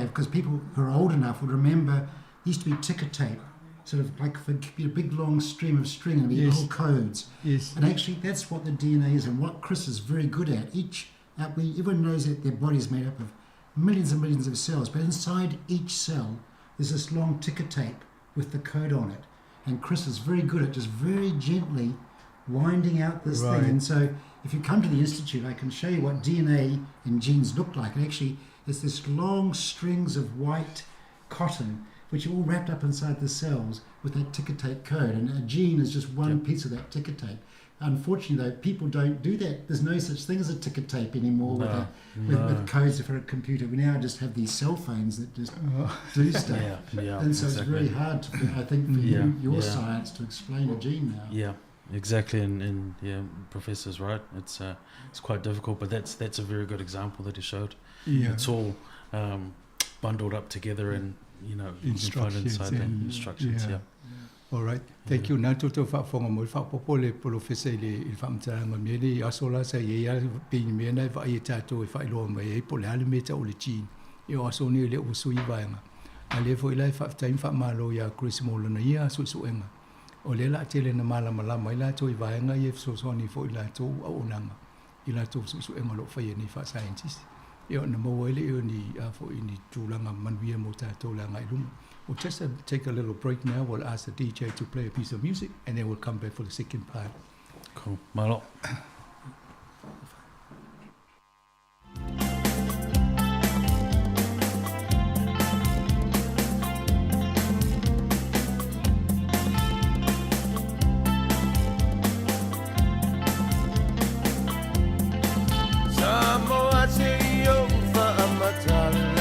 have, because people who are old enough would remember, used to be ticker tape, sort of like for a big long stream of string and be little codes. Yes. And actually, that's what the DNA is, and what Chris is very good at. Everyone knows that their body is made up of millions and millions of cells, but inside each cell, there's this long ticker tape with the code on it. And Chris is very good at just very gently winding out this thing. And so if you come to the Institute, I can show you what DNA and genes look like. And actually, it's this long strings of white cotton, which are all wrapped up inside the cells with that ticker tape code. And a gene is just one piece of that ticker tape. Unfortunately, though, people don't do that. There's no such thing as a ticker tape anymore with codes for a computer. We now just have these cell phones that just do stuff. And so it's very hard, I think, for your science to explain a gene now. Yeah, exactly. And yeah, Professor's right. It's quite difficult, but that's a very good example that he showed. Yeah. It's all bundled up together and, you know, you can find inside the instructions. Yeah. All right. Thank you. Nā tō whaafonga mo whaapopo le polofesa i le whaamtaranga me le aso la sa ia ia pini mea nei whaai e tātou e whailoa mai e po le hale meta o le gene. E o aso ni le uso i vaenga. A le fo ilai whaaftaim whaamalo ia Chris Molana ia aso iso enga. O le la tele na malama lama i la tō i vaenga i e fsosoni fo i la tō au onanga. I la tō susu enga lo whai e ni wha scientist. E o na maua ele e o ni a fo i ni tūlanga manuia mō tātou la ngai luma. We'll just take a little break now. We'll ask the DJ to play a piece of music, and then we'll come back for the second part. Cool. Malo. Samoa te o whaamatala.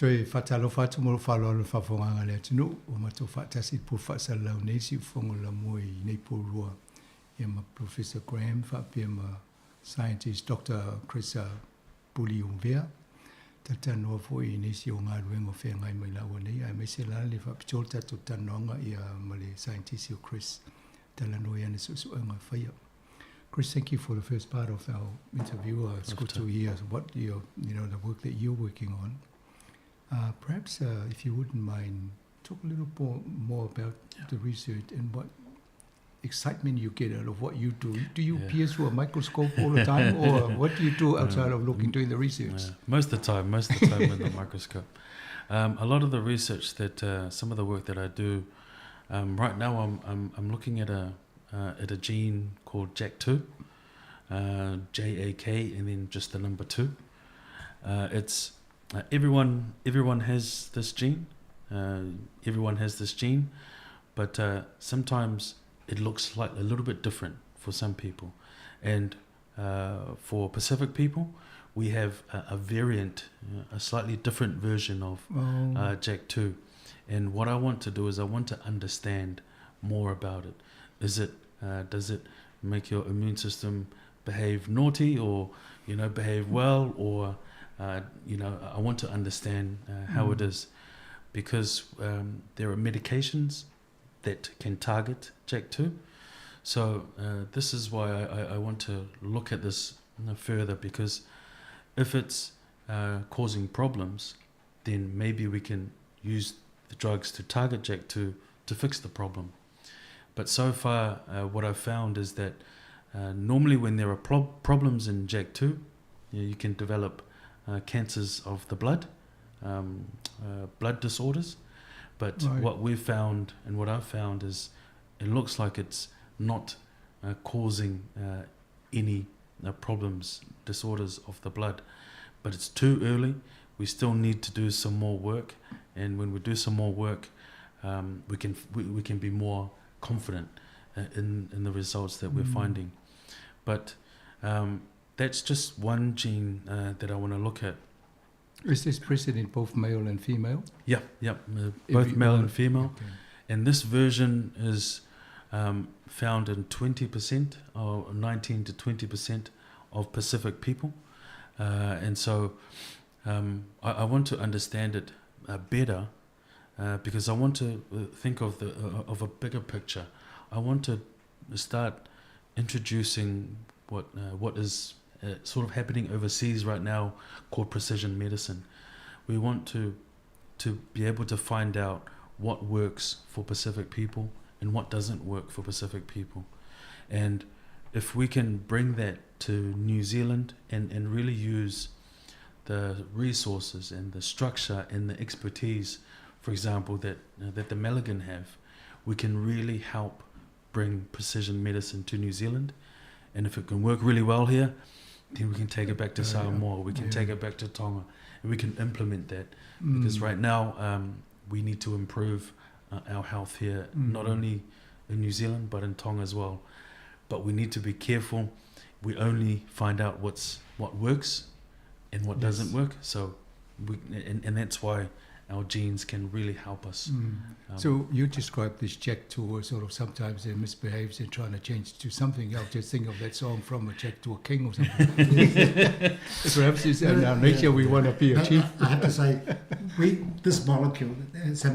Toe faatalofa atu ma lou faaaloalo i le faafofogaaga a le atunuu ua matou faatasi i le pule faasalalau nei siufofoga o le laumua i nei pulua ia ma Professor Graham faapea ma Scientist Doctor Chris Puli'uvea. Talatalanoa foi i nisi o galuega o feagai mai laua nei aemaise la le faapitoa le tatou talanoaga ia ma le scientist o Chris talanoa i ana suesuega e faia. Chris, thank you for the first part of our interview. It's good to hear what you you know the work that you're working on. Perhaps if you wouldn't mind, talk a little more, more about yeah. the research and what excitement you get out of what you do. Do you yeah. peer through a microscope all the time, or what do you do outside of looking doing the research? Yeah. Most of the time, most of the time with the microscope. A lot of the research that some of the work that I do right now, I'm I'm, I'm looking at a at a gene called JAK2, J A K, and then just the number 2. It's everyone everyone has this gene. Everyone has this gene, but sometimes it looks like a little bit different for some people, and for Pacific people, we have a variant, a slightly different version of Oh. JAK2. And what I want to do is I want to understand more about it. Is it does it make your immune system behave naughty, or you know, behave well, or you know, I want to understand how it is, because there are medications that can target JAK2. So this is why I want to look at this further, because if it's causing problems, then maybe we can use the drugs to target JAK2 to fix the problem. But so far, what I've found is that normally when there are problems in JAK2, you know, you can develop cancers of the blood, blood disorders. But Right. what we've found and what I've found is it looks like it's not causing any problems, disorders of the blood. But it's too early. We still need to do some more work. And when we do some more work, we can we can be more confident in the results that we're finding. But that's just one gene that I want to look at. Is this present in both male and female? Yeah, yeah, both male and female. Okay. And this version is found in 20% or 19 to 20% of Pacific people. And so I want to understand it better because I want to think of the of a bigger picture. I want to start introducing what is sort of happening overseas right now called precision medicine. We want to be able to find out what works for Pacific people and what doesn't work for Pacific people. And if we can bring that to New Zealand and really use the resources and the structure and the expertise, for example, that that the Malaghan have, we can really help bring precision medicine to New Zealand. And if it can work really well here, then we can take it back to Samoa, we can take it back to Tonga, and we can implement that. Because right now, we need to improve our health here, not only in New Zealand, but in Tonga as well. But we need to be careful. We only find out what works and what doesn't work. So, and that's why our genes can really help us. So you described this JAK2 as sort of sometimes it misbehaves and trying to change to something else. Just think of that song from a Jack to a King or something. Perhaps it's in our nature we want to be a chief. I have to say, this molecule, it's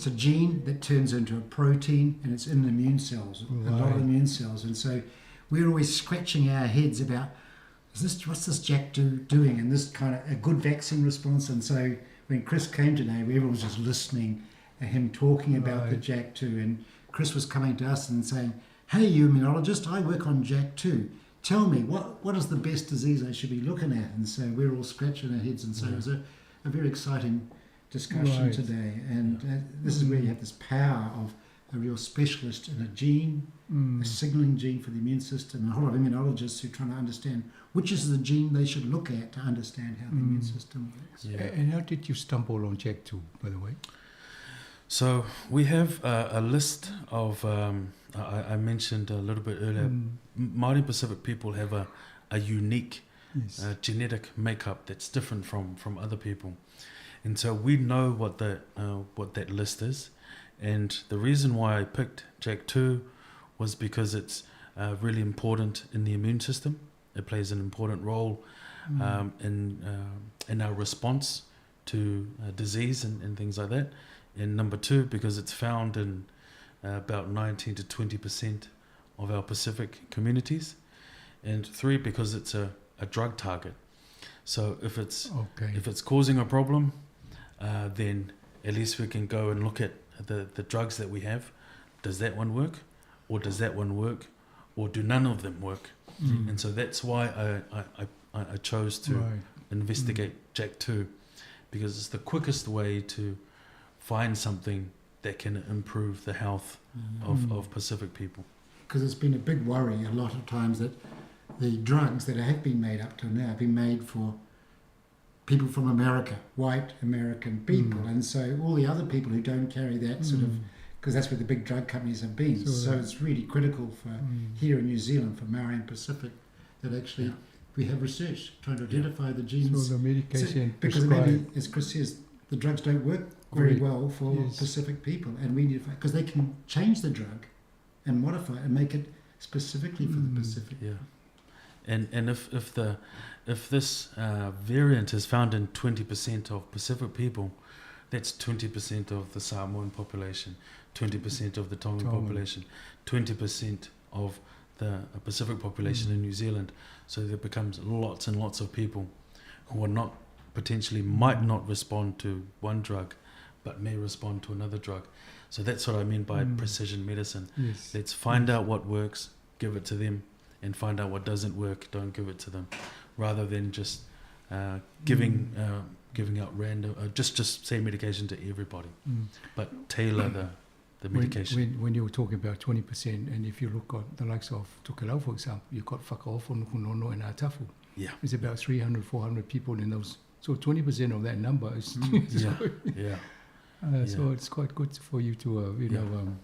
a gene that turns into a protein, and it's in the immune cells, a lot of immune cells. And so we're always scratching our heads about, what's this JAK2 doing? And this kind of a good vaccine response. And so when Chris came today, everyone was just listening to him talking about the JAK2. And Chris was coming to us and saying, hey, you immunologist, I work on JAK2. Tell me, what is the best disease I should be looking at? And so we're all scratching our heads. And so it was a very exciting discussion today. And this is where you have this power of a real specialist in a gene, a signaling gene for the immune system, and a whole lot of immunologists who are trying to understand which is the gene they should look at to understand how the immune system works. Yeah. And how did you stumble on JAK2, by the way? So we have a list of, I mentioned a little bit earlier, Māori Pacific people have a unique genetic makeup that's different from other people. And so we know what the what that list is, and the reason why I picked JAK2 was because it's really important in the immune system. It plays an important role in our response to disease and things like that. And number two, because it's found in about 19 to 20% of our Pacific communities. And three, because it's a drug target. So if it's if it's causing a problem, then at least we can go and look at the drugs that we have. Does that one work? Or does that one work? Or do none of them work? And so that's why I chose to investigate JAK2, because it's the quickest way to find something that can improve the health of Pacific people. Because it's been a big worry a lot of times that the drugs that have been made up till now have been made for people from America, white American people. And so all the other people who don't carry that sort of, because that's where the big drug companies have been. So it's really critical for here in New Zealand, for Maori and Pacific, that actually we have research trying to identify the genes. So the medication because maybe, as Chris says, the drugs don't work very well for Pacific people, and we need to, because they can change the drug and modify it and make it specifically for the Pacific. Yeah, and if this variant is found in 20% of Pacific people, that's 20% of the Samoan population, 20% of the Tongan population, 20% of the Pacific population in New Zealand. So there becomes lots and lots of people who are not potentially might not respond to one drug, but may respond to another drug. So that's what I mean by precision medicine. Yes. Let's find out what works, give it to them, and find out what doesn't work, don't give it to them, rather than just giving out random, just say medication to everybody, but tailor the medication. When you were talking about 20%, and if you look at the likes of Tokelau, for example, you've got Fakaofo, Nukunono, and Atafu. Yeah. There's about 300, 400 people in those. So 20% of that number is... So it's quite good for you to, you know...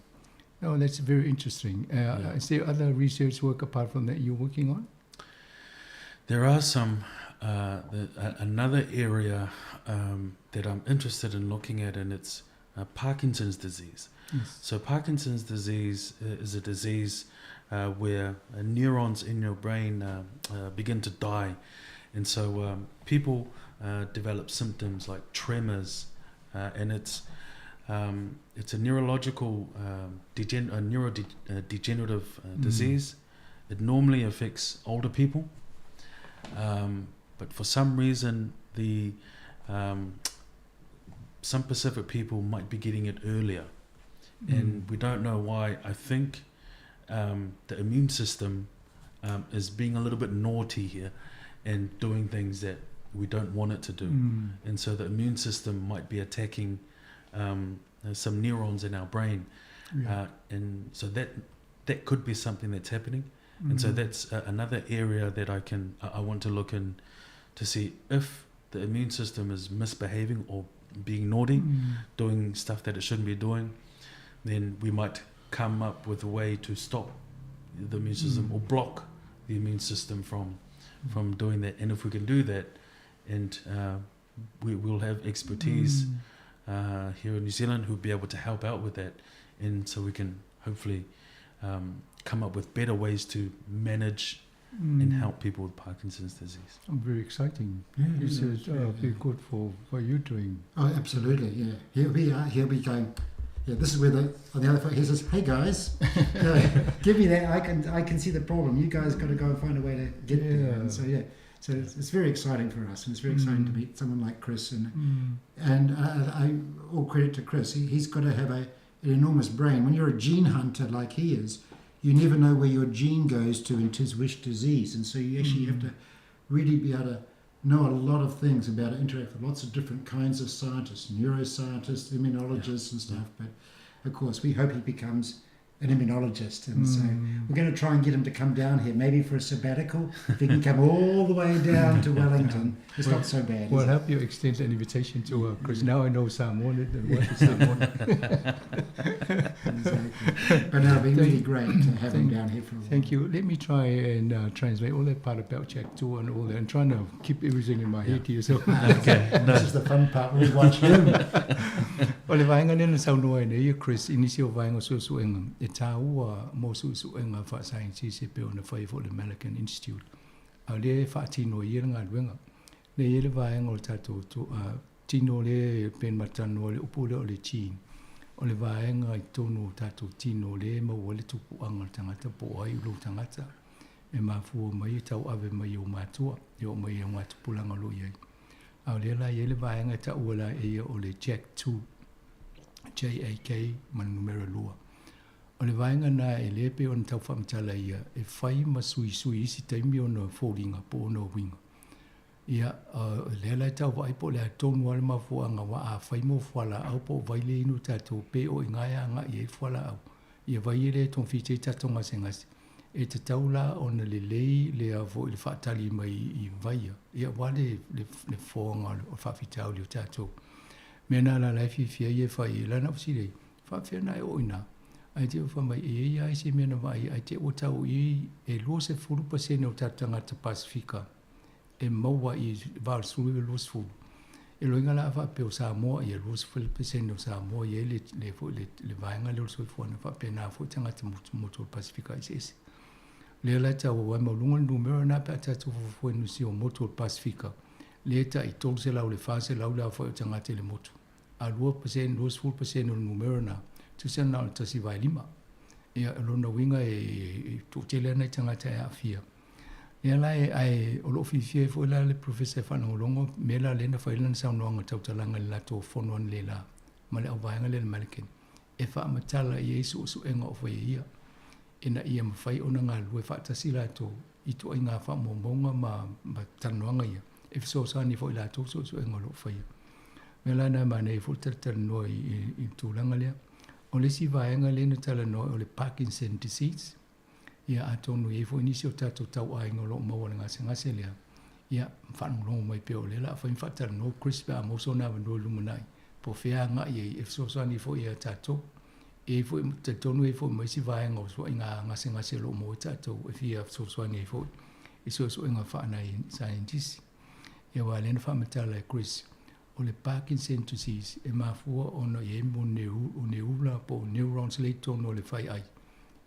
no, that's very interesting. Is there other research work apart from that you're working on? There are some... another area that I'm interested in looking at, and it's Parkinson's disease. Yes. So Parkinson's disease is a disease where neurons in your brain begin to die. And so people develop symptoms like tremors, and it's a neurological neurodegenerative disease. It normally affects older people, but for some reason the some Pacific people might be getting it earlier, and we don't know why. I think the immune system is being a little bit naughty here and doing things that we don't want it to do. And so the immune system might be attacking some neurons in our brain. And so that could be something that's happening. And so that's another area that I want to look in to see if the immune system is misbehaving or being naughty, doing stuff that it shouldn't be doing, then we might come up with a way to stop the immune system or block the immune system from doing that. And if we can do that, and we will have expertise here in New Zealand who'll be able to help out with that, and so we can hopefully come up with better ways to manage and help people with Parkinson's disease. Very exciting. Yeah, this is be good for what you're doing. Oh, absolutely, yeah. He'll be going, yeah, this is where on the other foot, he says, hey guys, give me that, I can see the problem. You guys got to go and find a way to get there. And so, yeah. So it's very exciting for us, and it's very exciting to meet someone like Chris. And and I all credit to Chris. He's got to have an enormous brain. When you're a gene hunter like he is, you never know where your gene goes to in tis wish disease. And so you actually have to really be able to know a lot of things about it, interact with lots of different kinds of scientists, neuroscientists, immunologists and stuff. But of course, we hope he becomes an immunologist. And so we're going to try and get him to come down here, maybe for a sabbatical. If he can come all the way down to Wellington, it's not so bad. Well, is it? help you extend an invitation to because now I know Samoan and what is Samoan. Exactly. But no, it'd be really great to have him down here for a while. Thank you. Let me try and translate all that part about JAK2 and all that. I'm trying to keep everything in my head here. So, Okay. This is the fun part. We watch him. o le vaega lea na saunoa ai nei e Chris i nisi o vaega o suesuega e tāua mo suesuega faasaienitisi e pei ona fai ai foi le Malaghan Institute. A o lea e faatino ai ia le galuega. Lea e i ai le vaega o le tatou tino lea e pei ona matalanoa i le upu lea o le gene. O le vaega i totonu o tatou tino lea e maua ai le tupuaga o le tagata po o ai lou tagata e mafua mai e tauave mai i ou matua e oo mai i augatupulaga o lo o i ai. A o lea la e i ai le vaega e taua la e ia o le JAK2, JAK ma le numera 2. O le vaega lena e le pei ona tau faamatala ia e fai ma suisui i isi taimi ona foliga po o ona uiga. Ia, o lea la e tau vaai po o le a tonu lava le mafuaaga aua a fai mo fualaau po o vai lea e inu tatou pe o i ina e agai i ai le fualaau, ia vai e le togafiti ai tatou gasegase. E tatau la ona lelei le a foi le faatali mai i vai ia aua le le fofoga o le faafitauli o tatou. Mea na la la e fiafia ai e fai ai la na fesili ai, faapefea ona e oo i ina? Ae te i ua fai mai e i ai lava isi mea na vaai ae te i ua tau i e 20% o tatou tagata Pasefika e maua i 89 20. E loiga la a faapea o Samoa, ia 20% o Samoa e i ai le, le, foi, le, le vaega lea o le soifuaga faapena foi tagata motu o le Pasefika eseese. Lea la e taua aua e maualuga le numera lena pe a tatou fuafua i nisi o motu o le Pasefika, lea e tai 300 i le 400 le aofai o tagata i le motu. A 2%, 20% o le numera lena, tusa na o le 1.5. Ia, o lona uiga e toatele lava nai tagata e aafia. Lea la e, ae o lo o fiafia ai foi la le Professor e faalogologo mea la lea na fai ai lana saunoaga tautalaga i le latou fono analeila ma le auvaega lea le Mulligan e faamatala i ai suesuega o fai e ia ina ia mafai ona galulue faatasi latou i ituaiga faamaumauga ma ma talanoaga ia e fesoasoani foi i latou suesuega o lo o faia. O le mea la lena e manaia ai foi le talatalanoa i, i, i le tulaga lea. O le isi vaega lea na talanoa o le Parkinson disease. Ia atonu e i ai foi nisi o tatou tauaiga o lo o maua i le gasegase lea, ia faalogologo mai pea o lea o le a fai ma faatalanoa Chris pe a maua sona avanoa i le lumanai, po o fea agai ai e fesoasoani foi ia tatou. E i ai foi, talitonu e i ai foi ma isi vaega o ituaiga gasegase o lo o maua ai tatou e fia fesoasoani ai foi i suesuega faasaienitisi. Ia aua o lea na faamatala e Chris, o le Parkinson disease e mafua ona i ai mo neula po o neurons lea i totonu o le faiai.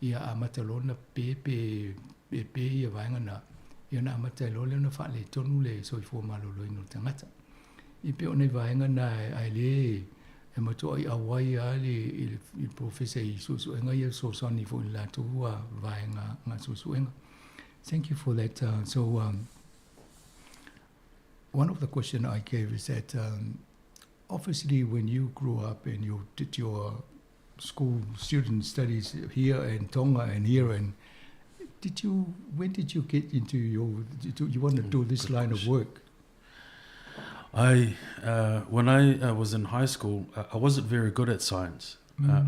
Ia amata loa ona pe pe pe pe ia vaega na, ia ona amata ai loa lea ona faaletonu le soifua maloloina o le tagata. E pei o nai vaega na ae le e matuai auai lava le i le polofesa i suesuega ia e fesoasoani foi i le latou vaega suesuega. Thank you for that. So one of the question I gave is that obviously when you grew up and you did your school student studies here in Tonga and here and did you when did you get into your did you, you want to do this Good line of question. work? I when I was in high school, I wasn't very good at science.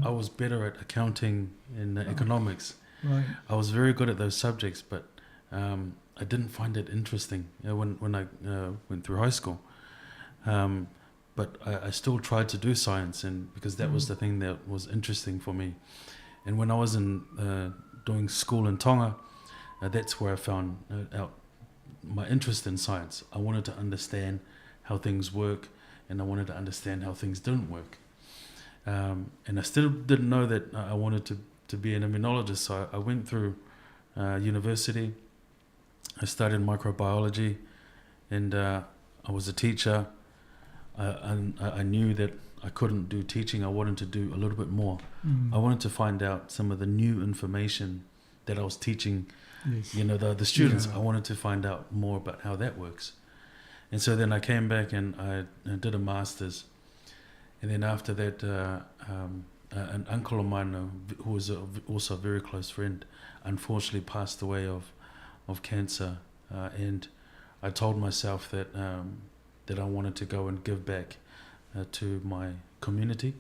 I was better at accounting and economics. Right. I was very good at those subjects, but I didn't find it interesting when I went through high school. But I still tried to do science, and because that was the thing that was interesting for me. And when I was in doing school in Tonga, that's where I found out my interest in science. I wanted to understand how things work, and I wanted to understand how things didn't work. And I still didn't know that I wanted to be an immunologist, so I went through university. I studied microbiology, and I was a teacher. I, I knew that I couldn't do teaching. I wanted to do a little bit more. I wanted to find out some of the new information that I was teaching Yes. you know, the students. Yeah. I wanted to find out more about how that works. And so then I came back and I did a master's. And then after that, an uncle of mine, who was also a very close friend, unfortunately passed away of cancer. And I told myself that, that I wanted to go and give back to my community,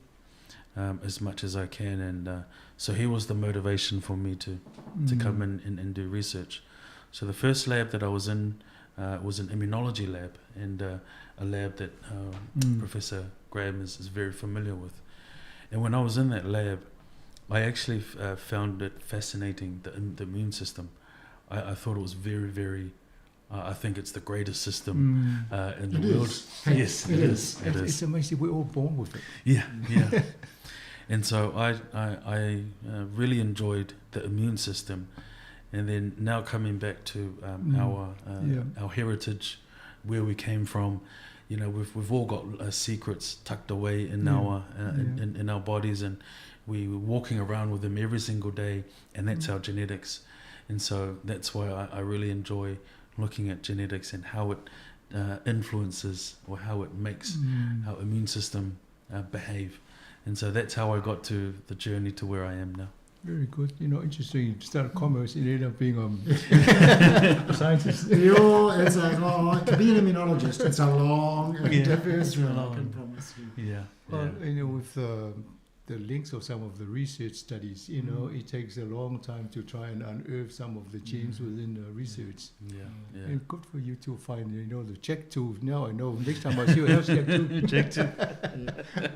as much as I can. And so he was the motivation for me to come in and do research. So the first lab that I was in was an immunology lab, and a lab that Professor Graham is very familiar with. And when I was in that lab, I actually found it fascinating, the immune system. I thought it was very, very, I think it's the greatest system in the It world. is. Yes, It it is. is. It is. It's amazing, we're all born with it. Yeah, yeah. And so I really enjoyed the immune system. And then now coming back to our heritage, where we came from, you know, we've all got secrets tucked away in our in our bodies, and we were walking around with them every single day, and that's our genetics. And so that's why I really enjoy looking at genetics and how it influences or how it makes our immune system behave. And so that's how I got to the journey to where I am now. Very good. You know, interesting. You start commerce, you end up being a scientist. It's a long, to be an immunologist, it's a long and diverse road, I can promise you. Yeah. Well, you know, with the links of some of the research studies, you know, it takes a long time to try and unearth some of the genes within the research. Yeah, yeah. And good for you to find, you know, the CHEK2. Now I know next time I see you, I'll CHEK2. CHEK2. Yeah.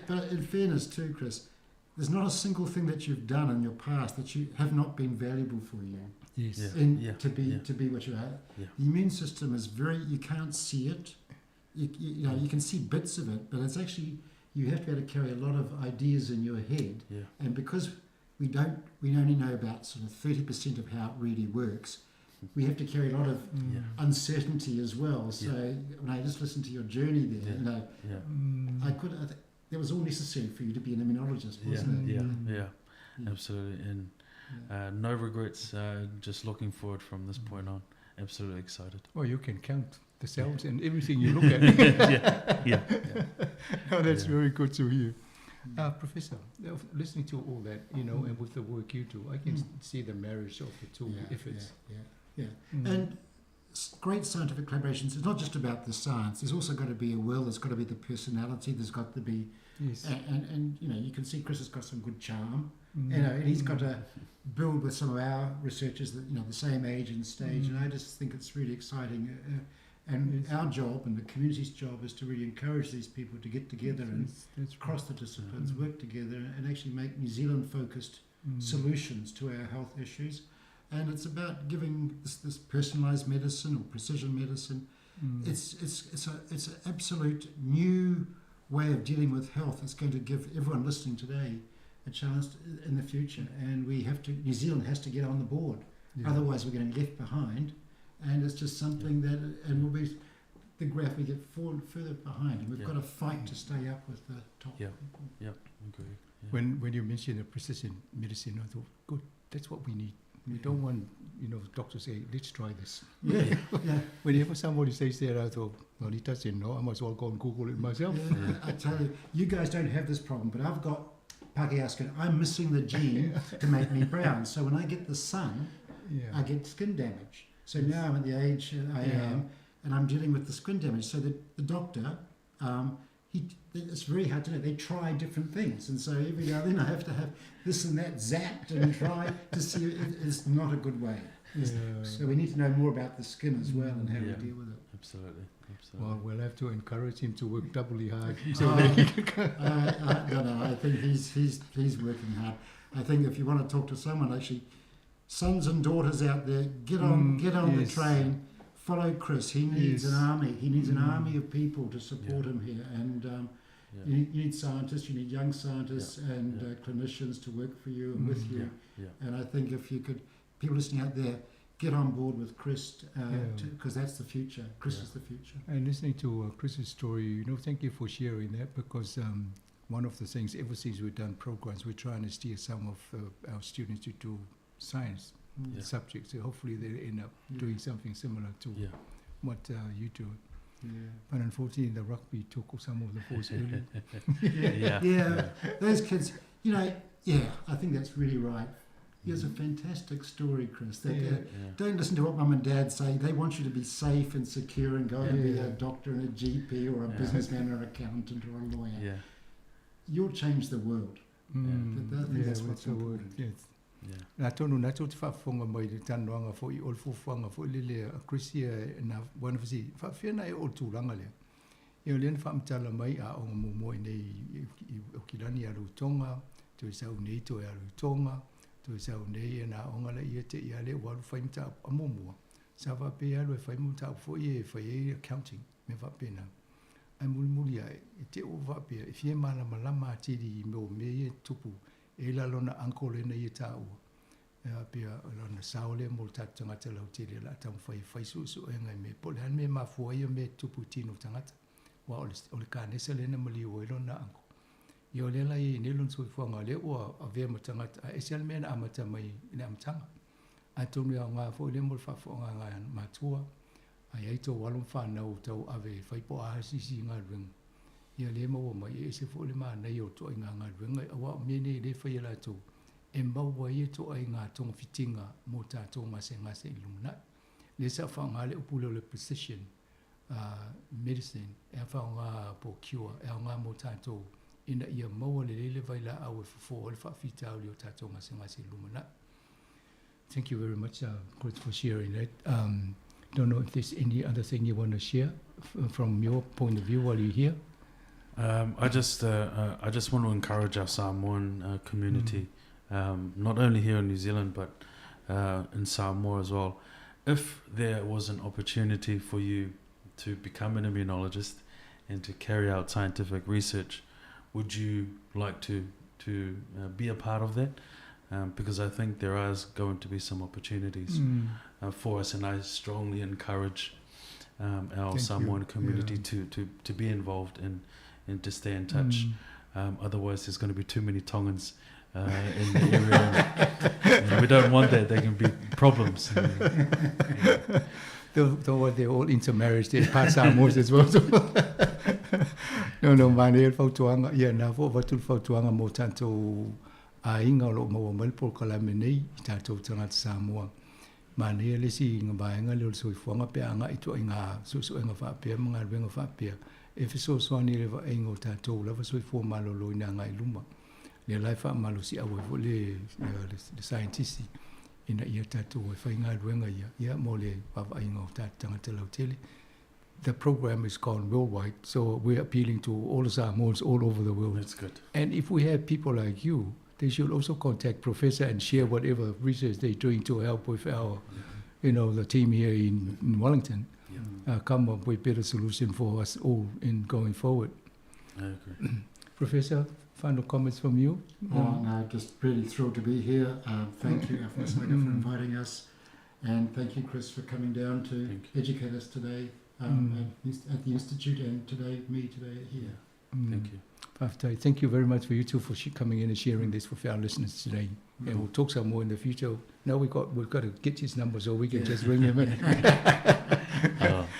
But in fairness too, Chris, there's not a single thing that you've done in your past that you have not been valuable for you. Yes. Yeah. To be what you are. Yeah. The immune system is very, you can't see it. You know, you can see bits of it, but it's actually, you have to be able to carry a lot of ideas in your head. Yeah. And because we only know about sort of 30% of how it really works, we have to carry a lot of uncertainty as well. So when I just listened to your journey there, you know, that was all necessary for you to be an immunologist, wasn't it? Yeah, absolutely. And no regrets, just looking forward from this point on. Absolutely excited. Well, you can count the cells and everything you look at. Yeah. Oh, that's very good to hear. Professor, listening to all that, you know, and with the work you do, I can see the marriage of the two efforts. Yeah. And great scientific collaborations, it's not just about the science. There's also got to be a will, there's got to be the personality, there's got to be... Yes. And you know, you can see Chris has got some good charm. You know, and he's got to build with some of our researchers that, you know, the same age and stage. And I just think it's really exciting. And our job and the community's job is to really encourage these people to get together and cross the disciplines, work together, and actually make New Zealand-focused solutions to our health issues. And it's about giving this personalised medicine or precision medicine. It's an absolute new way of dealing with health. It's going to give everyone listening today a chance in the future. And we have to. New Zealand has to get on the board. Yeah. Otherwise, we're getting left behind. And it's just something that, and we'll be, the graph we get forward, further behind, and we've got to fight to stay up with the top people. Yeah, agree. Yeah. When you mentioned the precision medicine, I thought, good, that's what we need. We don't want, you know, doctors say, let's try this. Yeah, yeah. Whenever somebody says that, I thought, well, he doesn't know. I might as well go and Google it myself. Yeah, I tell you, you guys don't have this problem, but I've got Pākehā skin. I'm missing the gene to make me brown. So when I get the sun, I get skin damage. So now I'm at the age I am, and I'm dealing with the skin damage. So the doctor, it's very hard to know. They try different things. And so every now and then I have to have this and that zapped and try to see. It's not a good way. Yeah. So we need to know more about the skin as well and how we deal with it. Absolutely. Absolutely. Well, we'll have to encourage him to work doubly hard. So that he can No, I think he's working hard. I think if you want to talk to someone, actually, sons and daughters out there, get on the train, follow Chris. He needs an army. He needs an army of people to support him here. And you need scientists, you need young scientists and clinicians to work for you and with you. Yeah. And I think if you could, people listening out there, get on board with Chris, because that's the future. Chris is the future. And listening to Chris's story, you know, thank you for sharing that, because one of the things, ever since we've done programs, we're trying to steer some of our students to do science subjects. So hopefully they end up doing something similar to what you do. Yeah. But unfortunately, the rugby took some of the boys early. Yeah. Those kids, you know, I think that's really right. It's a fantastic story, Chris. That, Don't listen to what mum and dad say. They want you to be safe and secure and go and be a doctor and a GP or a businessman or an accountant or a lawyer. Yeah. You'll change the world. I think Yeah, that's what's the word, important. yes. Yeah. La tonu na tō te whaafonga mai le tanoanga fo i o le fuafuaga foi lele a Chris ia na wana fasi faafefea na e oo i le tulaga lea. Ia o lea na faamatala mai aoga muamua i inei i Aukilani e alu i Tonga, toe sau nei toe alu i Tonga, toe sau nei ia na aoga laia te i a lea ua alu fai mataupu a muamua. Sa faapea e alu e fai mataupu foi ia e fai ai accounting, mea faapena. Ae mulimuli ae, e te ua faapea e fia malamalama atili i mea o mea ia e tutupu e i la lona uncle lea na ia taua. E faapea o lona sao lea mo le tatou tagata lautele o le a taumafai e fai suesuega i mea po o le a le mea e mafua ai ia mea e tutupu i tino o tagata. Aua o le, o le kanesa lea na maliu ai lona uncle. Ia o lea la e i ai nei lona soifuaga o lea ua avea ma tagata ae ese lava le mea na amata mai i le amataga. Atonu e aoga foi lea mo le faafofogaaga a matua, a i ai tou alo ma fanau o tauave e fai po o a se isi galuega, ia lea e maua mai, e ese foi le manaia o ituaiga galuega, aua o mea nei o lea e fai e latou, e maua ai ituaiga togafitiga mo tatou gasegase i le lumanai. Lea sa faaaoga le upu lea o le precision medicine, e faaaoga po o cure, e aoga mo tatou ina ia maua lelei le vailaau e fofo ai le faafitauli o tatou gasegase i le lumanai. Thank you very much, Chris, for sharing that. Don't know if there's any other thing you want to share from your point of view while you're here. I just want to encourage our Samoan community, not only here in New Zealand but in Samoa as well. If there was an opportunity for you to become an immunologist and to carry out scientific research, would you like to be a part of that? Because I think there is going to be some opportunities for us, and I strongly encourage our Thank Samoan you. community to be involved and to stay in touch. Otherwise, there's going to be too many Tongans in the area, and we don't want that. There can be problems. Yeah. Don't worry, they're all intermarried. They're part Samoans as well. No, manaia le fautuaga. Ia, na foi avatu le fautuaga mo tatou aiga o loo maua mai le polokalame nei i tatou tagata Samoa. Manaia le isi vaega lea o le soifuaga pe a agai ituaiga suesuega faapea ma galuega faapea e fesoasoani i le vaaiga o tatou lava soifua maloloina agai i luma. Lea la e faamalosiau ai foi le saienitisi ina ia tatou e fai galuega ia, ia mo le vaavaaiga o tatou tagata lautele. The program is gone worldwide, so we're appealing to all the Samoans all over the world. That's good. And if we have people like you, they should also contact Professor and share whatever research they're doing to help with our, the team here in Wellington, come up with better solution for us all in going forward. I agree. Professor, final comments from you? Oh, no, just really thrilled to be here. Thank you, Afamasaga, for inviting us. And thank you, Chris, for coming down to Thank you. educate us today at the Institute, and today, me today here. Thank you. Faafetai. Thank you very much for you two for coming in and sharing this with our listeners today. And we'll talk some more in the future. Now we've got to get his number so we can just ring him in.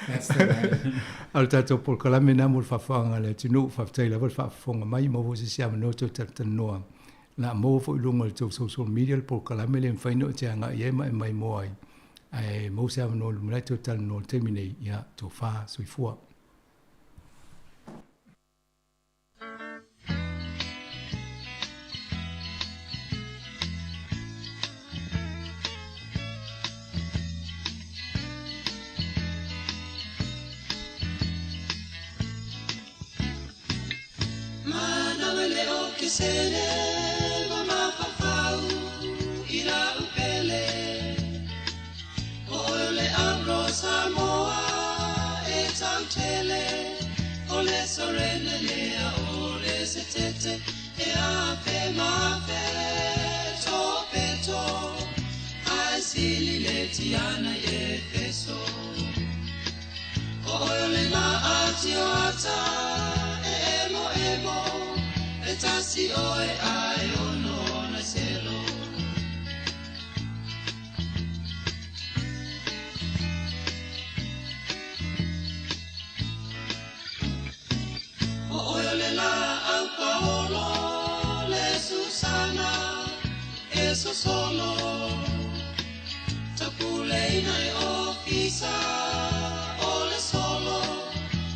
That's the way. O le tatou polokalame lena mo le faafofogaaga a le atunuu, faafetai lava le faafofoga mai, maua se isi avanoa toe talatalanoa. La maua foi i luga o le tou social media le polokalame lea e mafai ona e te agai ai ma e maimoa ai. Ae maua se avanoa i lumanai toe talanoa i le taimi nei, ia, tofa, soifua. Manawa le o ke sele ma mafafau i la upele. O oe le Anglo Samoa e tautele. O le sorene lea o le setete e a fe ma fe to peto. Ai sili le tiana i Efeso. O oe le la ati o ata e emo emo. E tasi oe ai ono na selo. O oe le la au paolo le Susana e sosolo. Tapuleina e ofisa o le solo.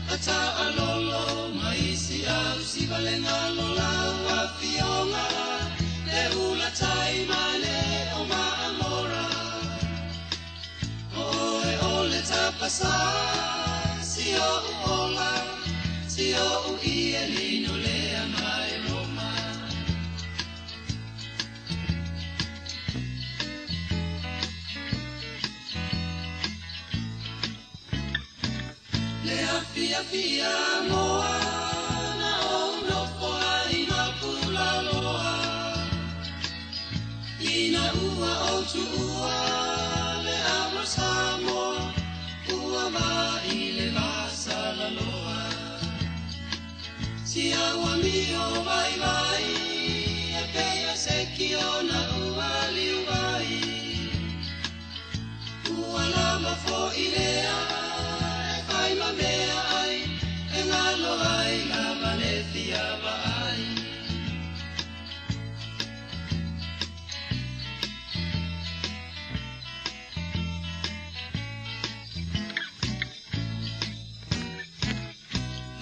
Ata alolo maisi au si valenga lola. pasa si o ola si o i e lino lea mai Roma. Le afia fia moa na o no foa ina pula loa ina ua o tuua le avro Samoa ua va i le vasa la loa si aua mio vai vai e peia se ki ona ua liu vai ua lava fo i lea e fai ma mea ai e ngalo ai lava le fia vaai.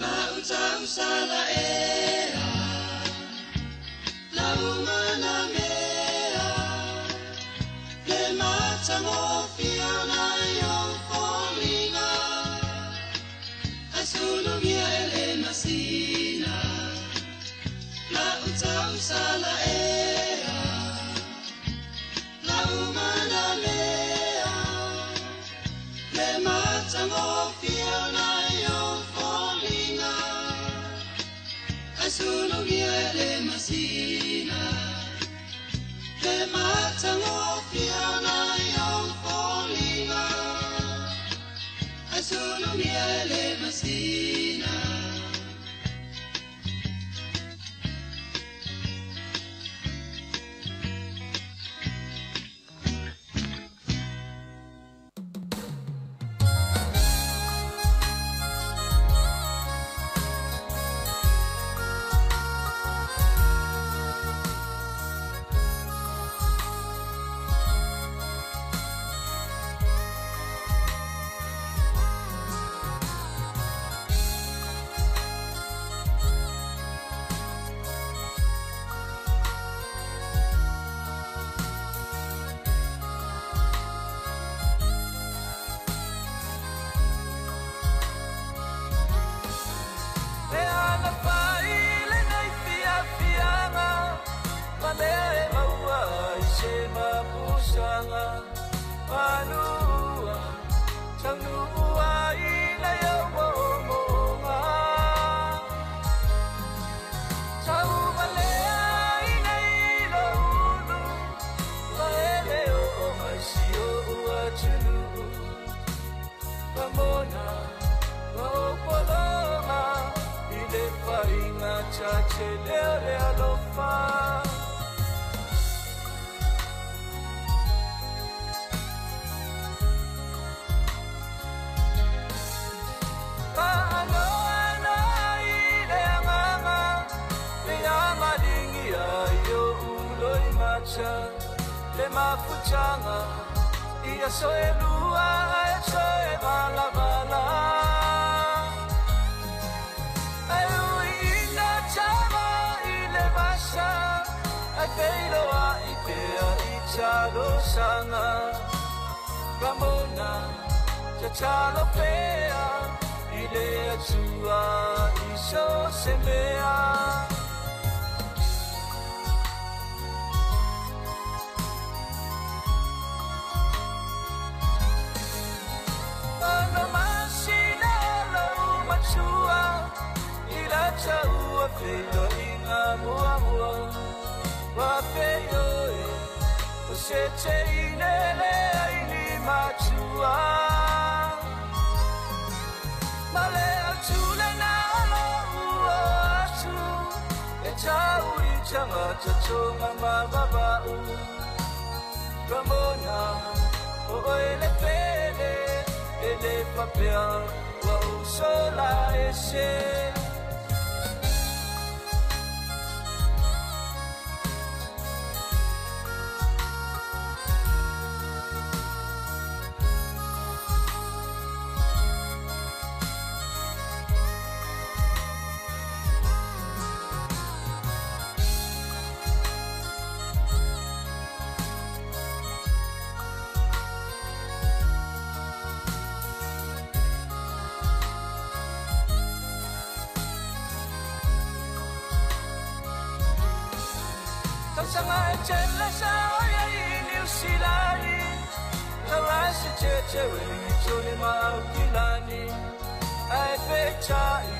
La utausala ea la umana mea le matagofia na i ou foliga ae sulugia e le masina. La utausala ea la umana mea le matagofia na i ou foliga ae sulugia e le masina. Le matagofia na i ou foliga ae sulugia e le masina. Le ana fai le nei fia fianga ma mea e maua i se mapusaga manua taunuu ai le au mo'omo'oga taumalea i nei loulu ma ele o'o mai si o'u atunuu mamona maopologa i le faiga tatele o le alofa. Paanoana i le agaga le amaligia i o'u loimata le mafutaga ia soelua ae soe valavala ae uiina tama i le vasa ae feiloa'i pea i talosaga ramona tatalo pea i le atua i so se mea. Ana masina lau matua i la taua feiloaiga muamua wa feioe o se teine leai ni matua ma le autule na lou o atu e tau i tagata toga ma vava'u ramona o oe le pele e le papea ua ou sola ese. Tausaga e tele sa oia i Niu Silani Taua se tete Wellington ma Aukilani Ae peitai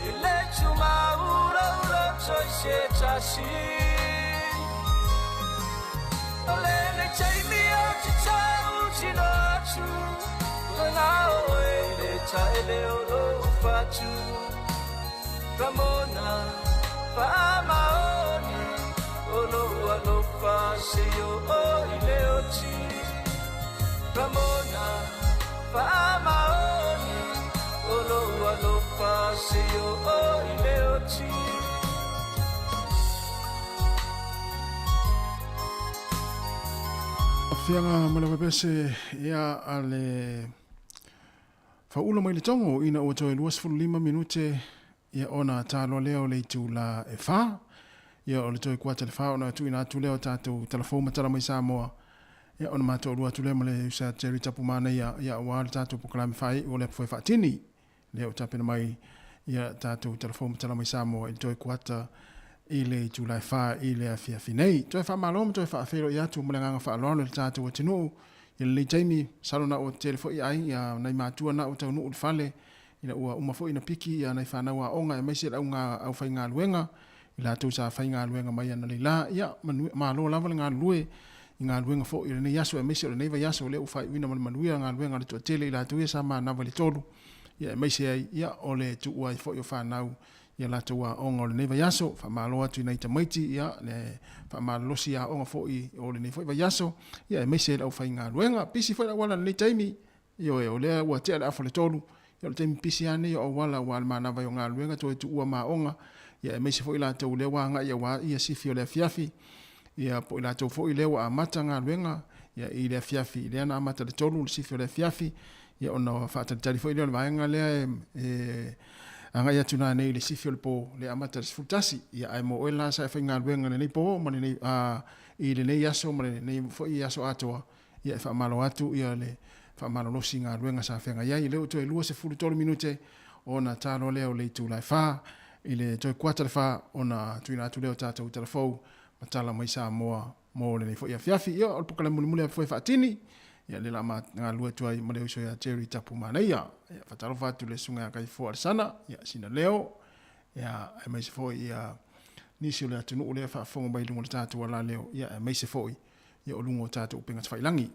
I le tumaura ula toi se tasi O lenei taimi o te tau tino atu Lana oe le taele o lou fatu Ramona Faamaoni O lou alofa seia oo i le oti Ramona Faamaoni O lou alofa seia oo i le oti. Afiaga ma le vevese ia a le faaula mai le togo ina ua toe 25 minute ia ona taloa lea o le itula e fa. Ia o le toe kuata le fa ona tuuina atu lea o tatou talafou ma tala mai Samoa. Ia ona matou atu lea ma le usa Jerry Tapumanaia ia aua le tatou polokalame faaiu o le apu faatini. Lea ua tapena mai ia tatou talafou ma tala mai Samoa i le toe kuata i le itula e fa i le afiafi nei. Toe faamalo ma toe faafeiloai atu ma le agaga faaaloalo i le tatou atunuu i lenei taimi. Masalo na ua tele foi ai ia nai matua na ua taunuu i le fale ina ua uma foi ona piki ia nai fanau aoga aemaise le auga aufaigaluega i latou sa faigaluega mai analeila. Ia malo lava le galulue i galuega foi o lenei aso aemaise o lenei vaiaso lea ua faaiuina ma le manuia galuega a le toatele i latou ia sa manava i le tolu ia aemaise ai ia o le tuua ai foi o fanau ia latou aoga o lenei vaiaso. Faamalo atu i nai tamaiti ia le faamalolosi aoga foi o lenei foi vaiaso ia aemaise le aufaigaluega. Pisi foi le auala i lenei taimi. Ioe, o lea ua tea le afa o le tolu, ia o le taimi pisi lava lenei o auala aua le manava ai o galuega toe tuua ma aoga, ia aemaise foi latou lea ua agai aua ia sifi o le afiafi, ia po o i latou foi lea ua amata galuega ia i le afiafi, lea na amata i le tolu le sifi o le afiafi, ia ona faatalitali foi lea o le vaega lea e agai atu nanei i le sifi o le po lea e amata i le 11. Ia ae mo oe la sa e faigaluega i lenei po ma lenei i lenei aso ma lenei foi aso atoa, Ia e faamalo atu ia le faamalolosi i galuega sa feagai ai. O lea ua toe 23 minute ona taloa lea o le itula e fa i le toe kuata le fa ona tuuina atu lea o tatou talafou ma tala mai Samoa mo lenei foi afiafi. Ia o le polokalame mulimuli lava foi faatini ia lea o le a ma galulue atu ai ma le uso ia Jerry Tapumanaia. Ia faatalofa atu i le susuga ia Kaifoa Alesana, ia sina leo, ia aemaise foi ia nisi o le atunuu lea e faafofoga mai i luga o le tatou alaleo, ia aemaise foi ia o luga o tatou upega tafailagi.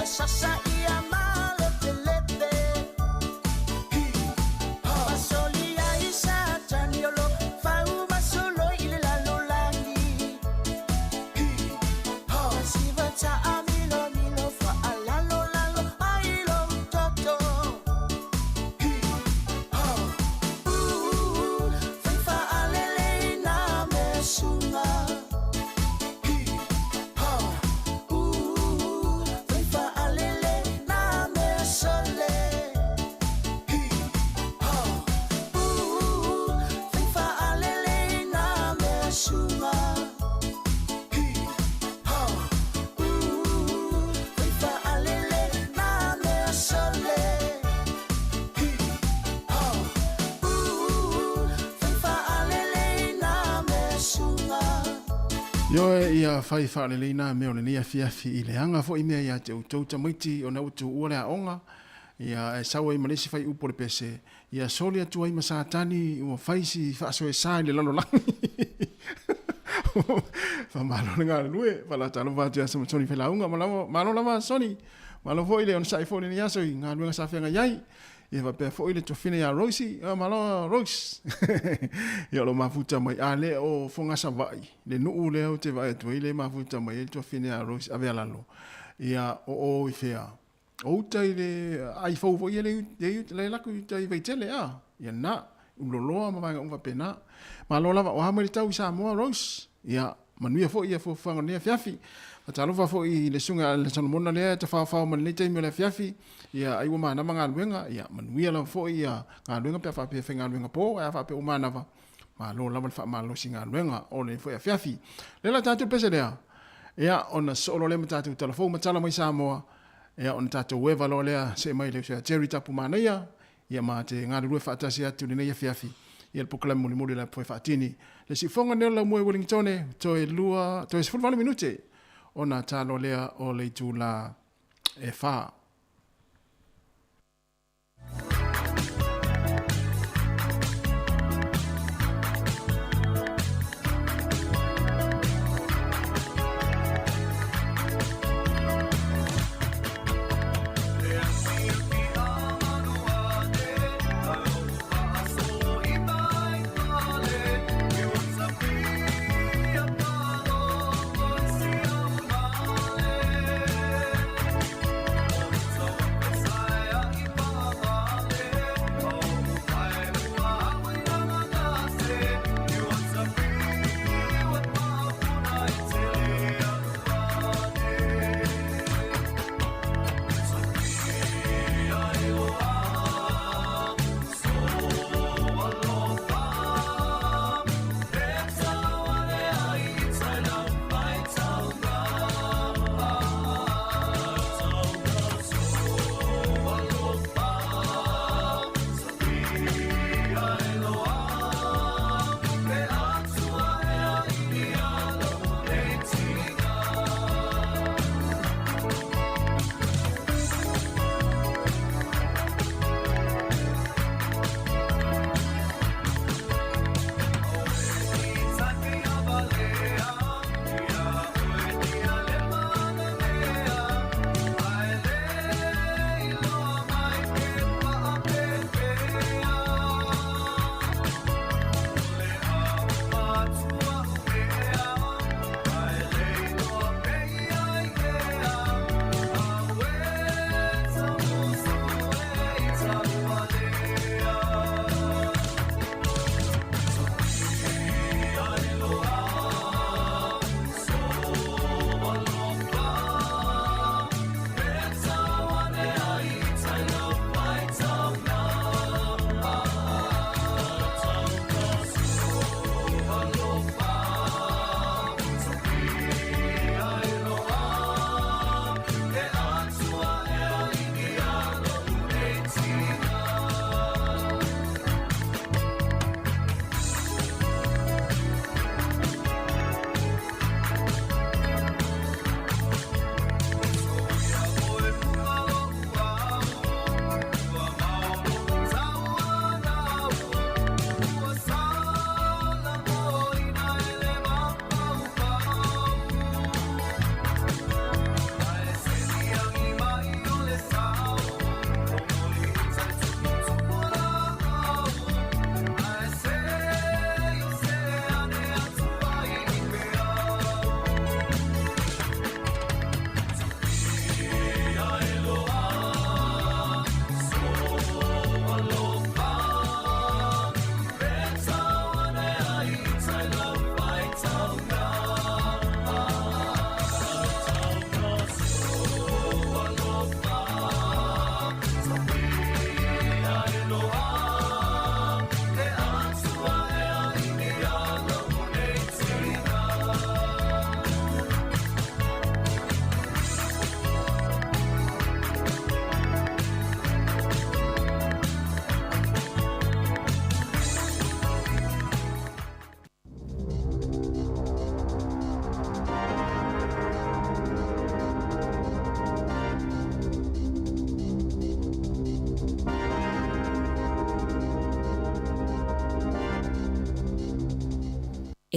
Sasa ia maletelete Pasolia isa taniolo Fau masulo ile lalolagi Siva ta amilo milo fa alalo lalo ailo toto Faifa alele na mesunga Faifa alele na mesole Faifa alele na mesunga Faifa alele na mesole Faifa alele na mesunga Ioe ia fai faalelei nā mea o lenei afiafi i le aga foʻi mea iā te outou tamaiti ona ua tuua le aoga, ia ae sau ai ma le isi faiupu o le pese, ia soli atu ai ma Satani ua fai si faasoesa i le lalolagi. Faamalo le galulue, faalatalofa atu ia Soni Failauga, malo lava Soni, malo foi le onosai foi i lenei aso i galuega sa feagai ai. Ia faapea foi le tuafine ia Rosie, oh, malo Rose. Ia o lo mafuta mai a le o Fogasavaii, le nuu lea ou te vaai atu ai le mafuta mai ai le tuafine ia Rose ave alalo. Ia o o i fea. O uta i le ai fou foi le le le laku i uta i Vaitele a. Ia na uloloa ma vaega uma faapena. Malo lava o a mai le tau i Samoa Rose. Ia Manuia foi ia fuafuaga o lenei afiafi. Faatalofa foi i le susuga ia Solomona lea e tafaofao mai lenei taimi o le afiafi. Ia ai ua manava galuega, ia manuia lava foi ia galuega pe a faapea e faigaluega po, ae a faapea ua manava, malo lava le faamalolosi i galuega o lenei foi afiafi. Lea la tatou pese lea, ia ona sosoo loa lea ma tatou tala fou ma tala mai Samoa, ia ona tatou eva loa lea see mai le uso ia Jerry Tapumanaia, Ia ma te galulue faatasi atu i lenei afiafi ia le polokalame mulimuli o le Apu Faatini. Le siufoga nei o le laumua i Wellingtone, toe lua, toe 18 minute ona talo lea o le itula e 4.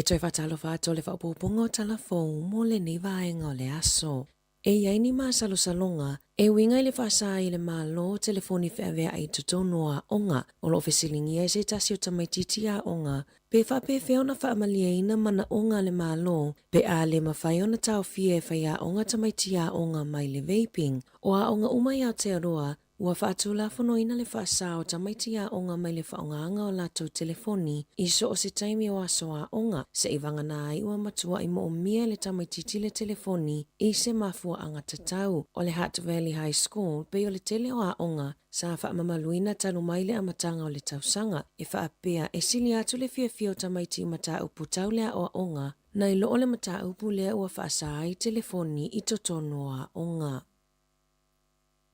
E toe faatalofa atu o le faaopoopoga o tala fou mo lenei vaega o le aso. E i ai ni masalosaloga e uiga i le faasa ai e le Malo telefoni feaveai i totonu o aoga. O lo o fesiligia e se tasi o tamaitiiti aoga pe faapefea ona faamalieina manaoga a le Malo pe a le mafai ona taofia e faiaoga tamaiti aoga mai le vaping. O aoga uma i Aotearoa Ua faatulafonoina le faasa o tamaiti aoga mai le faaaogaina o latou telefoni i so o se taimi o aso aoga, seivagana ai ua matuai moomia e le tamaitiiti le telefoni i se mafuaaga tatau. O le Hutt Valley High School pei o le tele o aoga sa faamamaluina talu mai le amataga o le tausaga, e faapea e sili atu le fiafia o tamaiti i mataupu tau le aoaoga nai lo o le mataupu lea ua faasa ai telefoni i totonu o aoga.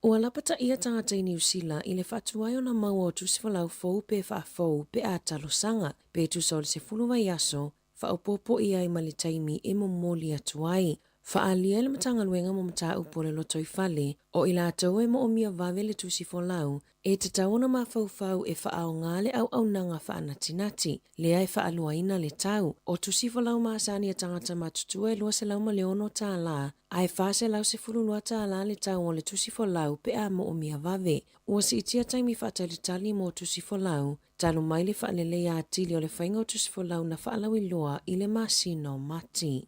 Ua lapataia tagata i Niu Sila i le faatuai ona maua o tusifolau fou pe faafou pe a talosaga, pe tusa o le 10 vaiaso, faaopoopo i ai ma le taimi e momoli atu ai. Faaalia e le Matagaluega mo Mataupu o le Lotoifale, o i latou e moomia vave le tusifolau, e tatau ona mafaufau e faaaoga le auaunaga faanatinati, lea e faaluaina le tau. O tusifolau masani a tagata matutua e $206, ae $412 le tau o le tusifolau pe a moomia vave. Ua siitia taimi faatalitali mo tusifolau, talu mai le faaleleia atili o le faiga o tusifolau na faalauiloa i le masina o Mati.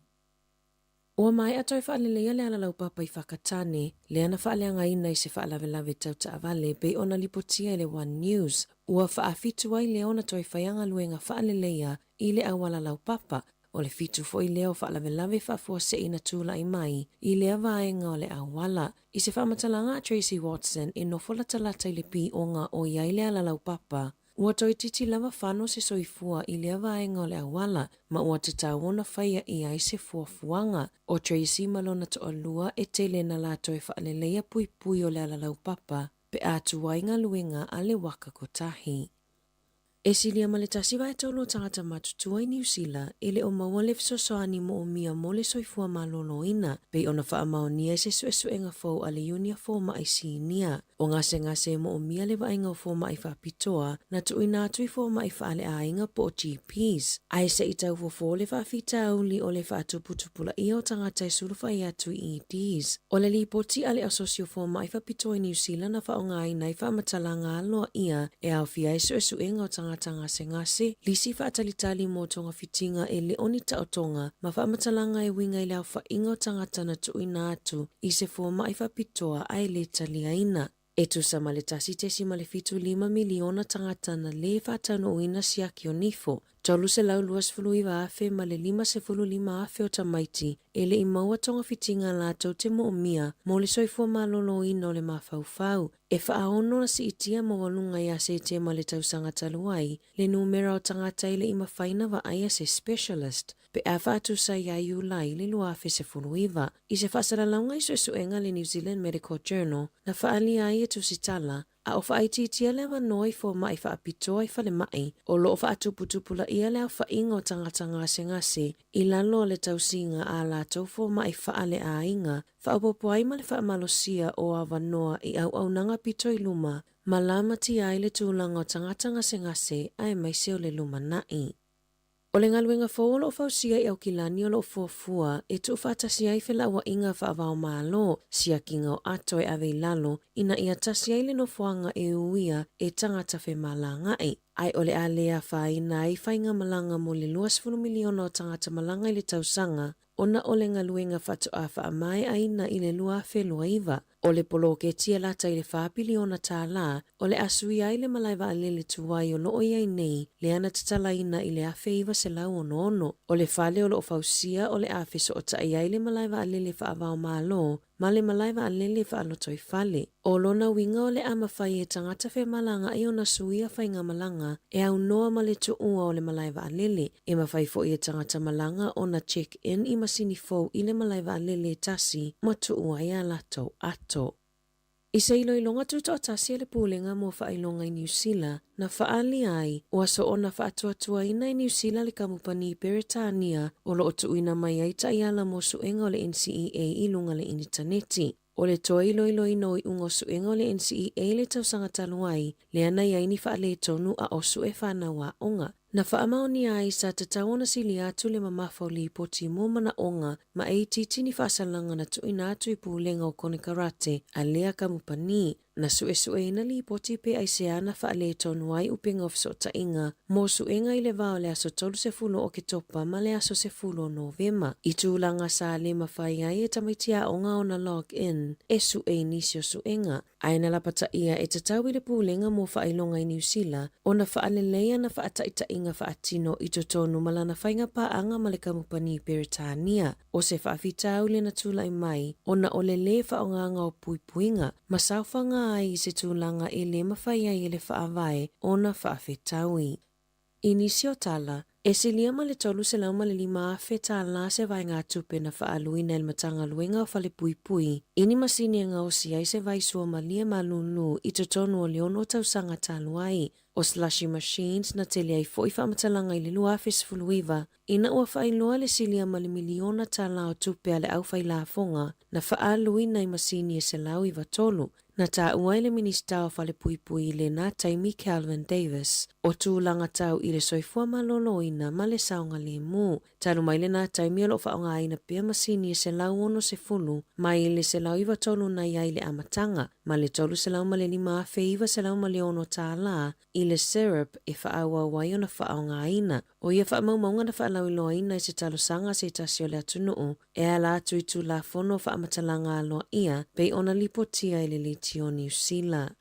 Ua maea toe faaleleia le ala laupapa i Whakatane, lea na faaleagaina i se faalavelave tau taavale pei ona lipotia i le One News. Ua faafitu ai lea ona toe faia galuega faaleleia i le auala laupapa, o le fitu foi lea o faalavelave faafuasei na tulai mai i lea vaega o le auala. I se faamatalaga a Tracy Watson e nofo latalata i le pioga o i ai le ala laupapa, ua toeitiiti lava fano se soifua i lea vaega o le auala ma ua tatau ona faia i ai se fuafuaga. O Tracy ma lona toalua e tele na latou e faaleleia puipui o le ala laupapa pe a tuai galuega a le waka kotahi. E silia ma le 1/3 o tagata matutua i Niu Sila e le o maua le fesoasoani moomia mo le soifua maloloina, pei ona faamaonia i se suesuega fou a le Iunia Fomai Sinia. O gasegase e moomia le vaaiga o fomai faapitoa na tuuina atu i fomai faaleaiga po o GPs, ae se i taufofo le faafitauli o le faatuputupulaia o tagata e sulufai atu i EDs. O le lipoti a le Asosi o Fomai Faapitoa i Niu Sila na faaaogaina i faamatalaga aloaia e aofia ai suesuega o tagata gasegase, lisi faatalitali mo togafitiga e le o ni taotoga, ma faamatalaga e uiga i le aofaiga o tagata na tuuina atu i se fomai faapitoa ae le taliaina. E tusa ma le 1.75 miliona tagata na lē faataunuuina siaki o nifo, 329,000 ma le 55,000 o tamaiti e le i maua togafitiga latou te moomia mo le soifua maloloina o le mafaufau. E faaono na siitia maualuga ia Setema le tausaga talu ai, le numera o tagata e le i mafai ona vaaia se specialist pe a faatusa iā Iulai le 2019. I se faasalalauga i suesuega le New Zealand Medical Journal na faaalia ai e tusitala, a o faaitiitia le avanoa i fomai faapitoa i falemai o lo o faatuputupulaia le aofaiga o tagata gasegase i lalo o le tausiga a latou fomai faaleaiga, faaopoopo ai ma le faamalosia o avanoa i auaunaga pito i luma ma lamatia ai le tulaga o tagata gasegase aemaise o le lumanai. O le galuega fou o lo o fausia i Aukilani o lo o fuafua e tuufaatasi ai felauaiga faava-o-Malo, siakiga o ato e ave i lalo ina ia tasi ai le nofoaga e uia e tagata femalagaai, ae o le a le afaina ai faigamalaga mo le 20 miliona o tagata malaga i le tausaga ona o le galuega faatoa faamaeaina i le 2029. O le poloketi e lata i le $4 piliona, o le a suia ai le malae vaalele tuai o lo o i ai nei, lea na tatalaina i le 1966. O le fale o lo o fausia o le a fesootai ai le malae vaalele faava-o-Malo ma le malae vaalele faalotoifale. O lona uiga o le a mafai e tagata femalagaai ona suia faigamalaga e aunoa ma le tuua o le malae vaalele. E mafai foi e tagata malaga ona check in i masini fou i le malae vaalele e tasi ma tuu ai a latou ato. I se iloiloga tutoatasi a le Pulega mo Faailoga i Niu Sila, na faaalia ai, ua soona faatuatuaina e Niu Sila le kamupani Peretania o lo o tuuina mai ai taiala mo suega o le NCEA i luga le initaneti. O le toe iloiloina o iuga o suega o le NCEA i le tausaga talu ai, lea na i ai ni faaletonu a o sue fanau aoga. Na faamaonia ai sa tatau ona silia atu le mamafa o lipoti mo manaoga ma e itiiti ni faasalaga na tuuina atu i pulega o konekarate a lea kamupani. Na suesueina lipoti pe aisea na faaletonu ai upega o fesootaiga mo suega i le va o le aso 30 o Oketopa ma le aso 10 o Novema i tulaga sa le mafai ai e tamaiti aoga ona log in e sue i nisi o suega. Ae na lapataia e tatau i le Pulega mo Faailoga i Niu Sila ona faalelei ana faataitaiga faatino i totonu ma lana faiga paaga ma le kamupani Peretania. O se faafitauli na tulai mai ona o le lē faaaogaga o puipuiga ma saofaga ai i se tulaga e lē mafai ai e le Faavae ona faafetaui. I nisi o tala, e silia ma le $305,000 tālā se vaegatupe na faaaluina e le Matagaluega o Falepuipui i ni masini e gaosi ai se vai suamalie malūlū i totonu o le ono tausaga talu ai. O slushy machines na tele ai foi faamatalaga i le 2019 ina ua faailoa le silia ma le miliona tālā o tupe a le aufailafoga na faaaluina i masini e 193. Na taua e le Minisita o Falepuipui i lena taimi Kelvin Davis, o tulaga tau i le soifua maloloina ma le saogalemu. Talu mai lena taimi o lo o faaaogaina pea masini e 160 mai le 193 na i ai i le amataga, ma le $305,906 tālā i le syrup e faaauau ai ona faaaogaina. O ia faamaumauga na faalauiloaina i se talosaga a se tasi o le atunuu e ala atu i Tulafono o Faamatalaga Aloaia pei ona lipotia i le Leitio Niu Sila.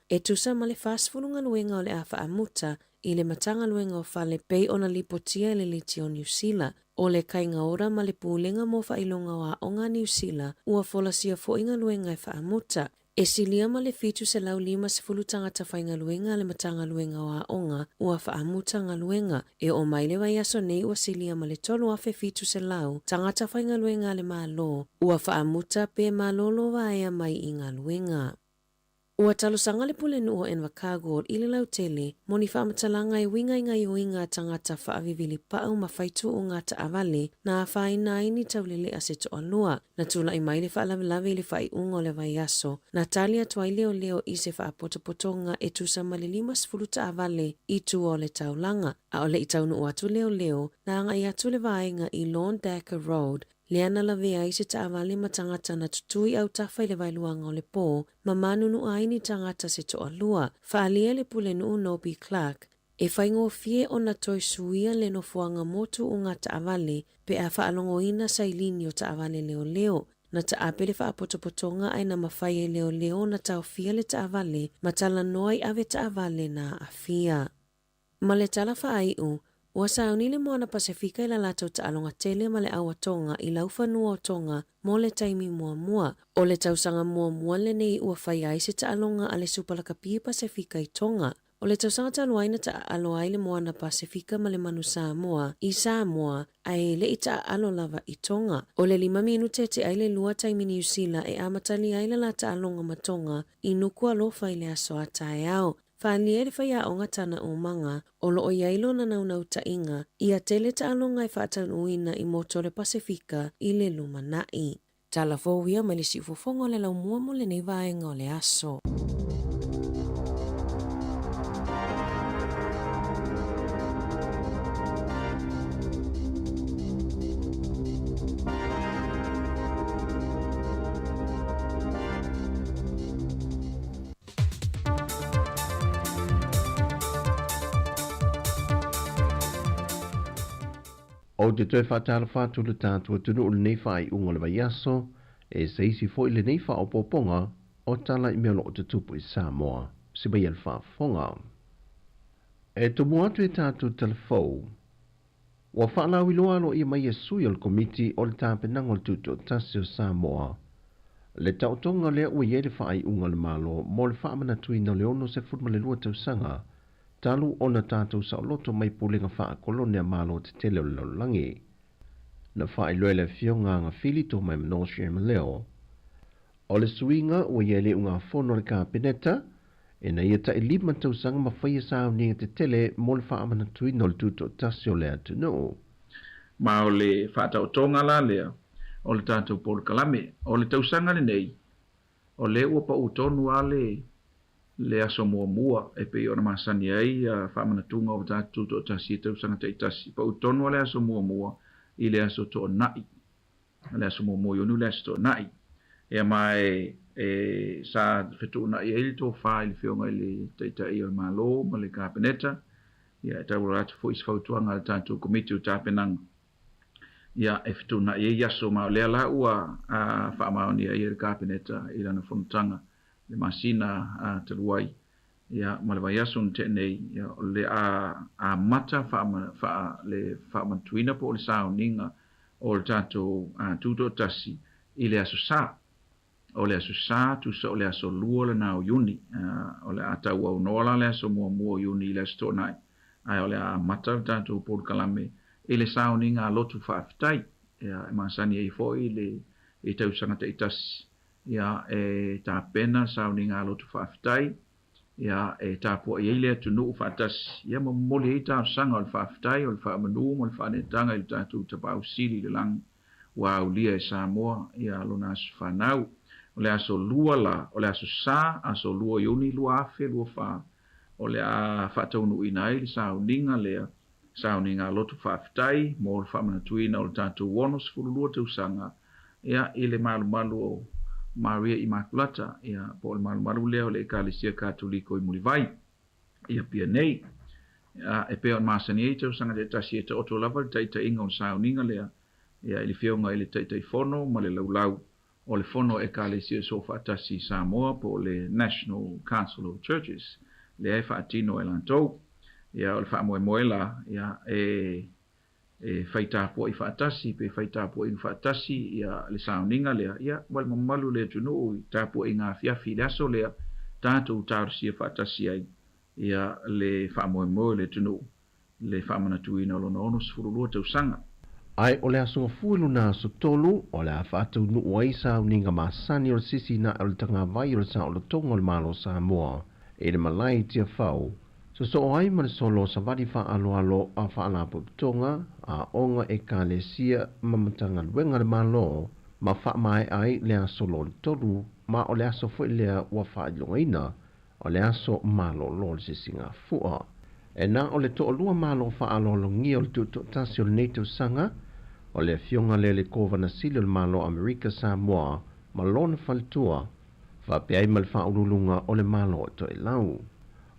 E tusa ma le 40 galuega o le a faamuta i le Matagaluega o Fale pei ona lipotia i le Leitio Niu Sila, o le Kaigaora ma le Pulega mo Faailoga o Aoga a Niu Sila ua folasia foi galuega e faamuta. E silia ma le 750 tagata faigaluega a le Matagaluega o Aoga ua faamuta galuega. E oo mai le vaiaso nei ua silia ma le 3,700 tagata faigaluega a le Malo ua faamuta pe malolo vaea mai i galuega. Ua talosaga le Pulenuu o Invercargill i le lautele mo ni faamatalaga e uiga i gaioiga a tagata faavivili pau ma faituuga taavale na afaina ai ni taulelea se toalua. Na tulai mai le faalavelave i le faaiuga o le vaiaso, na tali atu ai leoleo i se faapotopotoga e tusa ma le 50 taavale i tua o le taulaga. A o le i taunuu atu leoleo, na agai atu le vaega i Lorne Dacre Road, lea na lavea ai se taavale ma tagata na tutū i autafa i le vaeluaga o le pō ma manunua ai ni tagata se toalua. Faaalia le pulenuu Nobby Clark, E faigofie ona toe suia le nofoaga motu o ngā taavale pe a faalogoina sailini o taavale leoleo. Na taape le faapotopotoga ae na mafai e leoleo ona taofia le taavale ma talanoa i ave taavale na aafia. Ma le tala faaiu, ua sauni le Moana Pasefika i la latou taaloga tele ma le auatoga i laufanua o Tonga mo le taimi muamua. O le tausaga muamua lenei ua faia ai se taaloga a le Supalakapi Pasefika i Tonga. O le tausaga talu ai na taaalo ai le Moana Pasefika ma le Manu Samoa i Samoa ae le i taaalo lava i Tonga. O le lima minute te ai le lua taimi Niu Sila e amatalia ai le la taaloga ma Tonga i Nukualofa i le aso a taeao. Faaalia e le faiaoga tana umaga o lo o i ai lona naunautaiga ia tele taaloga e faataunuuina i motu o le Pasefika i le lumanai. Tala fou ia mai le siufofoga o le laumua mo lenei vaega o le aso. Ou te toe faatalofa atu i lo tatou atunuu i lenei faaiuga o le vaiaso, e se isi foi lenei faaopoopoga o tala i mea o lo o tutupu i Samoa. Simaia le faafofoga. E tumu atu i tatou tala fou, ua faalauiloa aloaia mai e sui o le Komiti o le Tapenaga o le Tutoatasi o Samoa le taotoga lea ua i ai le faaiuga a le Malo mo le faamanatuina o le 62 tausaga talu ona tatou saoloto mai pulega faakolone a Malo tetele o le lalolagi. Na faailoa e le Afioga a Agafili Tomaimano Sherman Leo, o le suiga ua i ai le iugafono a le Kapeneta ina ia tai lima tausaga ma faia sauniga tetele mo le faamanatuina o le tutoatasi o le atunuu. Ma o le faataotoga la lea o le tatou polokalame. O le tausaga lenei, o lea ua pau tonu lava le le aso muamua e pei ona masani ai faamanatuga o tatou toatasi i tausaga taitasi. Pau tonu a le aso muamua i le aso toonai. Le aso muamua Iuni le aso toonai. Ia ma e sa fetuunai ai le tofā i le Afioga i le Taitai o le Malo ma le Kapeneta. Ia e tauala atu foi i se fautuaga a le tatou Komiti o Tapenaga. Ia e fetuunai ai aso ma o lea la ua faamaonia ai e le Kapeneta i lana fonotaga le masina talu ai. Ia ma le vaiaso na tea nei, ia o le a amata le faamanatuina po o le sauniga o le tatou tutoatasi i le aso Sa. O le aso Sa, tusa o le aso 2 lena o Iuni. O le a tauaunoa la le aso muamua o Iuni i le aso Toonai. Ae o le a amata le tatou polokalame i le sauniga a lotu faafetai. Ia e masani ai foi le i tausaga taitasi. Ia e tapena le sauniga a lotu faafetai. Ia e tapuai ai le atunuu faatasi. Ia ma momoli ai talosaga o le faafetai, o le faamanu ma le faaneetaga i le tatou Tapaau Sili i le lagi ua aulia e Samoa ia lona aso fanau. O le aso 2 la, o le aso Sa, aso 2 Iuni 2024, o le a faataunuuina ai le sauniga lea, sauniga a lotu faafetai mo le faamanatuina o le tatou 62 tausaga ia i le malumalu o Maria Immaculata, ia po o le malumalu lea o le Ekalesia Katoliko i Mulivai i Apia nei. Ia, e pei ona masani ai tausaga taitasi e taoto lava le taitaiga o le sauniga lea ia i le Afioga i le Taitaifono ma le Laulau o le Fono Ekalesia Soofaatasi i Samoa po o le National Council of Churches lea e faatino e latou. Ia o le faamoemoe la ia e fai tapuai faatasi pe fai tapuaiga faatasi ia le sauniga lea ia ma le mamalu o le atunuu i tapuaiga afiafi i le aso lea tatou talosia faatasi ai ia le faamoemoe o le atunuu le faamanatuina o lona 62 tausaga. Ae o le aso Gafua lona aso 3, o le a faataunuu ai sauniga masani o le sisina o le tagavai o le saolotoga o le Malo o Samoa i le malae i Tiafau, sosoo ai ma le solo o savali faaaloalo a faalapotopotoga, aoga ekalesia ma Matagaluega a le Malo, ma faamaea ai le aso lona 3, ma o le aso foi lea ua faailogaina o le aso malolo o le sisigafua. E na o le toalua malo faaaloalogia o le tutoatasi o lenei tausaga, o le Afioga lea le Kovana Sili o le Malo Amerika Samoa ma lona faletua, faapea ai ma le faauluuluga o le Malo o Toelau.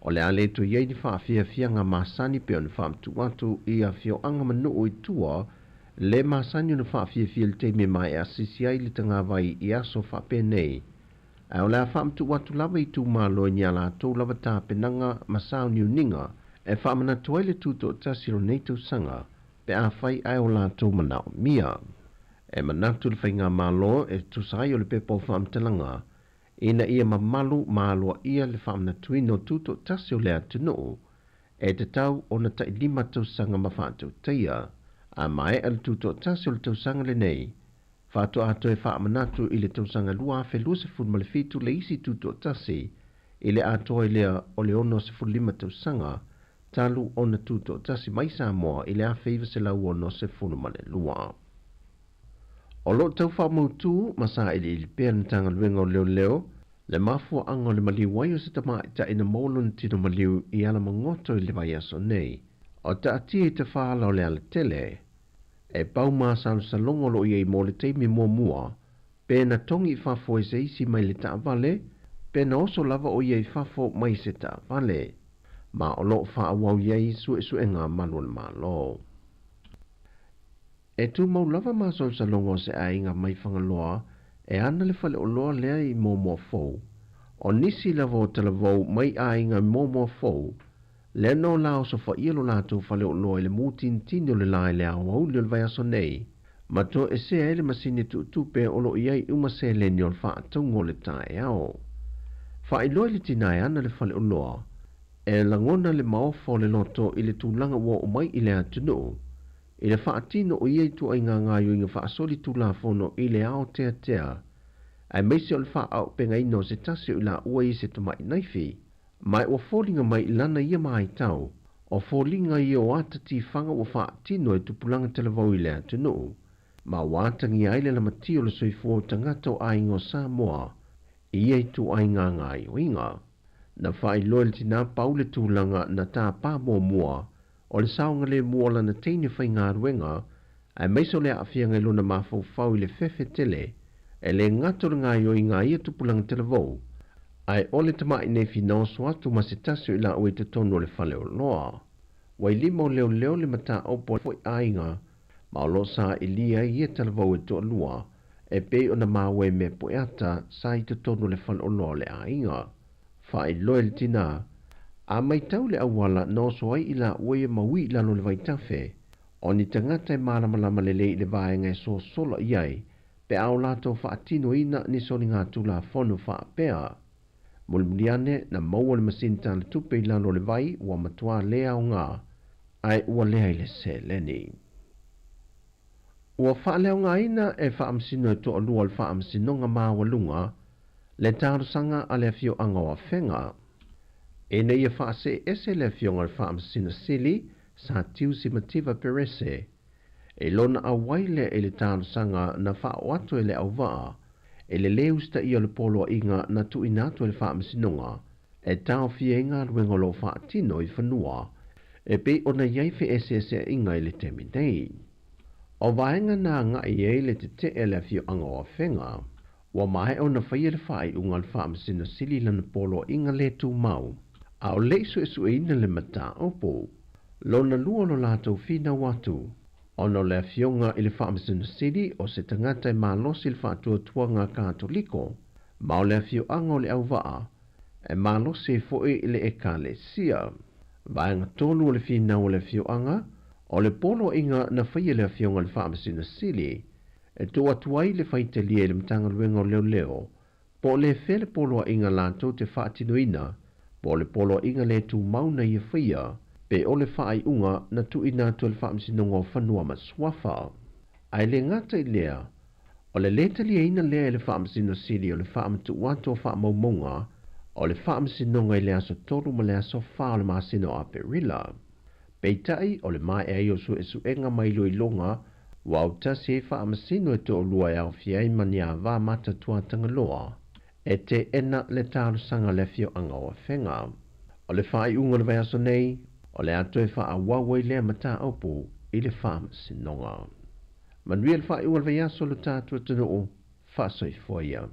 O le a le toe i ai ni faafiafiaga masani pe ona faamatuu atu i afioaga ma nuu i tua, le masani ona faafiafia i le taimi e maea sisi ai le tagavai i aso faapenei. Ae o le a faamatuu atu lava i itumalo i ni a latou lava tapenaga ma sauniuniga e faamanatu ai le tutoatasi o lenei tausaga pe afai ae o latou manaomia. E manatu le faigamalo e tusa ai o le pepa o faamatalaga ina ia mamalu ma aloaia le faamanatuina o tutoatasi o le atunuu e tatau ona tailima tausaga ma faatautaia. A maea le tutoatasi o le tausaga lenei, faatoa toe faamanatu i le tausaga 2027 le isi tutoatasi i le atoa ai lea o le 65 tausaga talu ona tutoatasi mai Samoa i le 1962. O loo tau faamautu ma sailiili pea le Matagaluega o Leoleo le mafuaaga o le maliu ai o se tamaitai na maua lona tino maliu i Alamagoto i le vaiaso nei. O taatia i tafaala o le alatele, e pau masalosaloga o loo i ai mo le taimi muamua, pe na togi i fafo e se isi mai le taavale, pe na oso lava o ia i fafo mai se taavale, ma o loo faaauau i ai suesuega a malu o le Malo. E tumau lava masalosaloga o se aiga mai Fagaloa e ana le faleoloa lea i Moamoa Fou. O nisi lava o talavou mai aiga i Moamoa Fou, lea nō la osofaia lo latou faleoloa i le mutinitini o le la i le aoauli o le vaiaso nei, ma toesea ai le masini tuutupe o loo i ai uma seleni o le faatauga o le taeao. Faailoa i le tina e ana le faleoloa, e lagona le maofa o le loto i le tulaga ua oo mai i le atunuu, i le faatino o ia ituaiga gaoioiga faasolitulafono i le aoteatea, aemaise o le faaauupegaina o se tasi o i laua i se tamai naifi, ma ua foliga mai i lana ia matau, o foliga ia o ata tifaga ua faatino e tupulaga talavou i le atunuu, ma ua atagia ai le lamatia o le soifua o tagata o aiga o Samoa i ia ituaiga gaoioiga. Na faailoa e le tinā pau le tulaga na tāpā muamua o le saogalemu o lana teine faigaluega aemaise o le aafiaga i lona mafaufau i le fefe tele e lē gata o le gaoioiga a ia tupulaga talavou ae o le tama'i nei finaoso atu ma se tasi o i laua i totonu o le faleoloa. Ua i lima o leoleo le mataupu a foi aiga ma o lo o sailia ai ia talavou e toalua e pei ona maua i mea pueata sa i totonu o le faleoloa o le aiga. Faailoa e le tinā, A matau le auala na oso ai i laua ia maui i lalo o le vaitafe, o ni tagata e malamalama lelei i le vaega e sosola i ai pe a o latou faatinoina ni soligatulafono faapea. Mulimuli ane, na maua le masini talatupe i lalo o le vai ua matua le aoga ae ua leai le seleni. Ua faaleaogaina e faamasino e toalua o le Faamasinoga Maualuga le talosaga a le afioaga o Afega ina ia faasee ese le afioga i le Faamasino Sili Sa Tiusi Mativa Perese i lona auai lea i le talosaga na faaoo atu e le auvaa i le lē usitaia o le poloaiga na tuuina atu e le Faamasinoga e taofia ai galuega o lo o faatino i fanua e pei ona i ai feeseeseaiga i le taimi nei. O vaega na agai ai le tetee a le afioaga o Afega, ua maea ona faia le faaiuga a le Faamasino Sili i lana poloaiga le tumau, a o le i suesueina le mataupu. Lona lua o lo latou finau atu, ona o le afioga i le Faamasino Sili o se tagata e malosi i le faatuatuaga Katoliko, ma o le afioaga o Leauvaa e malosi ai foi i le Ekalesia. Vaega tolu o le finau o le afioaga, o le poloaiga na faia e le afioga i le Faamasino Sili e tuu atu ai le faitalia i le Matagaluega o Leoleo po o le fea le poloaiga latou te faatinoina po o le poloaiga le tumau na ia faia pe o le faaiuga na tuuina atu e le Faamasinoga o Fanua ma Suafa. Ae le gata i lea, o le lē taliaina lea e le Faamasino Sili o le faamatuu atu o faamaumauga o le Faamasinoga i le aso 3 ma le aso 4 o le masina o Aperila. Peitai, o le maea ai o suesuega ma iloiloga ua autasi ai faamasino e toalua e aofia ai ma ni ava mata tuatagaloa e teena le talosaga a le afioaga o Afega. O le faaiuga o le vaiaso nei, o le a toe faaauau ai lea mataupu i le faamasinoga. Manuia le faaiuga o le vaiaso lo tatou atunuu, faasoifua ia.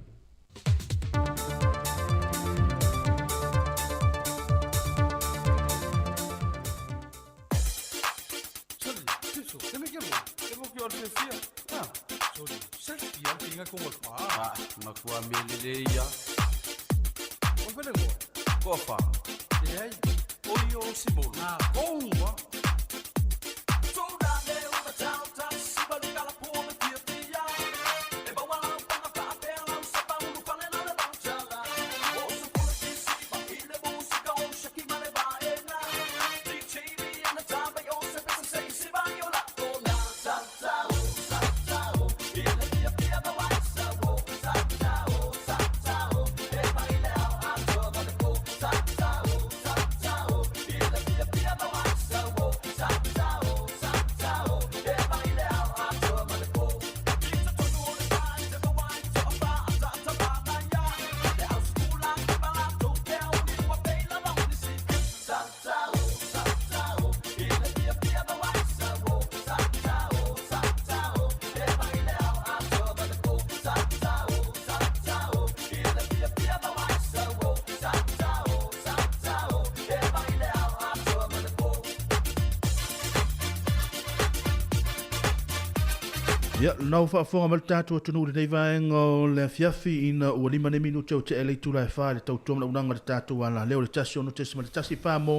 Ia, lena ua faafofoga mai le tatou atunuu i lenei vaega o le afiafi ina ua lima nei minute o tea i le itula e fa i le tautua ma le auaunaga a le tatou alaleo i le 106.1 mo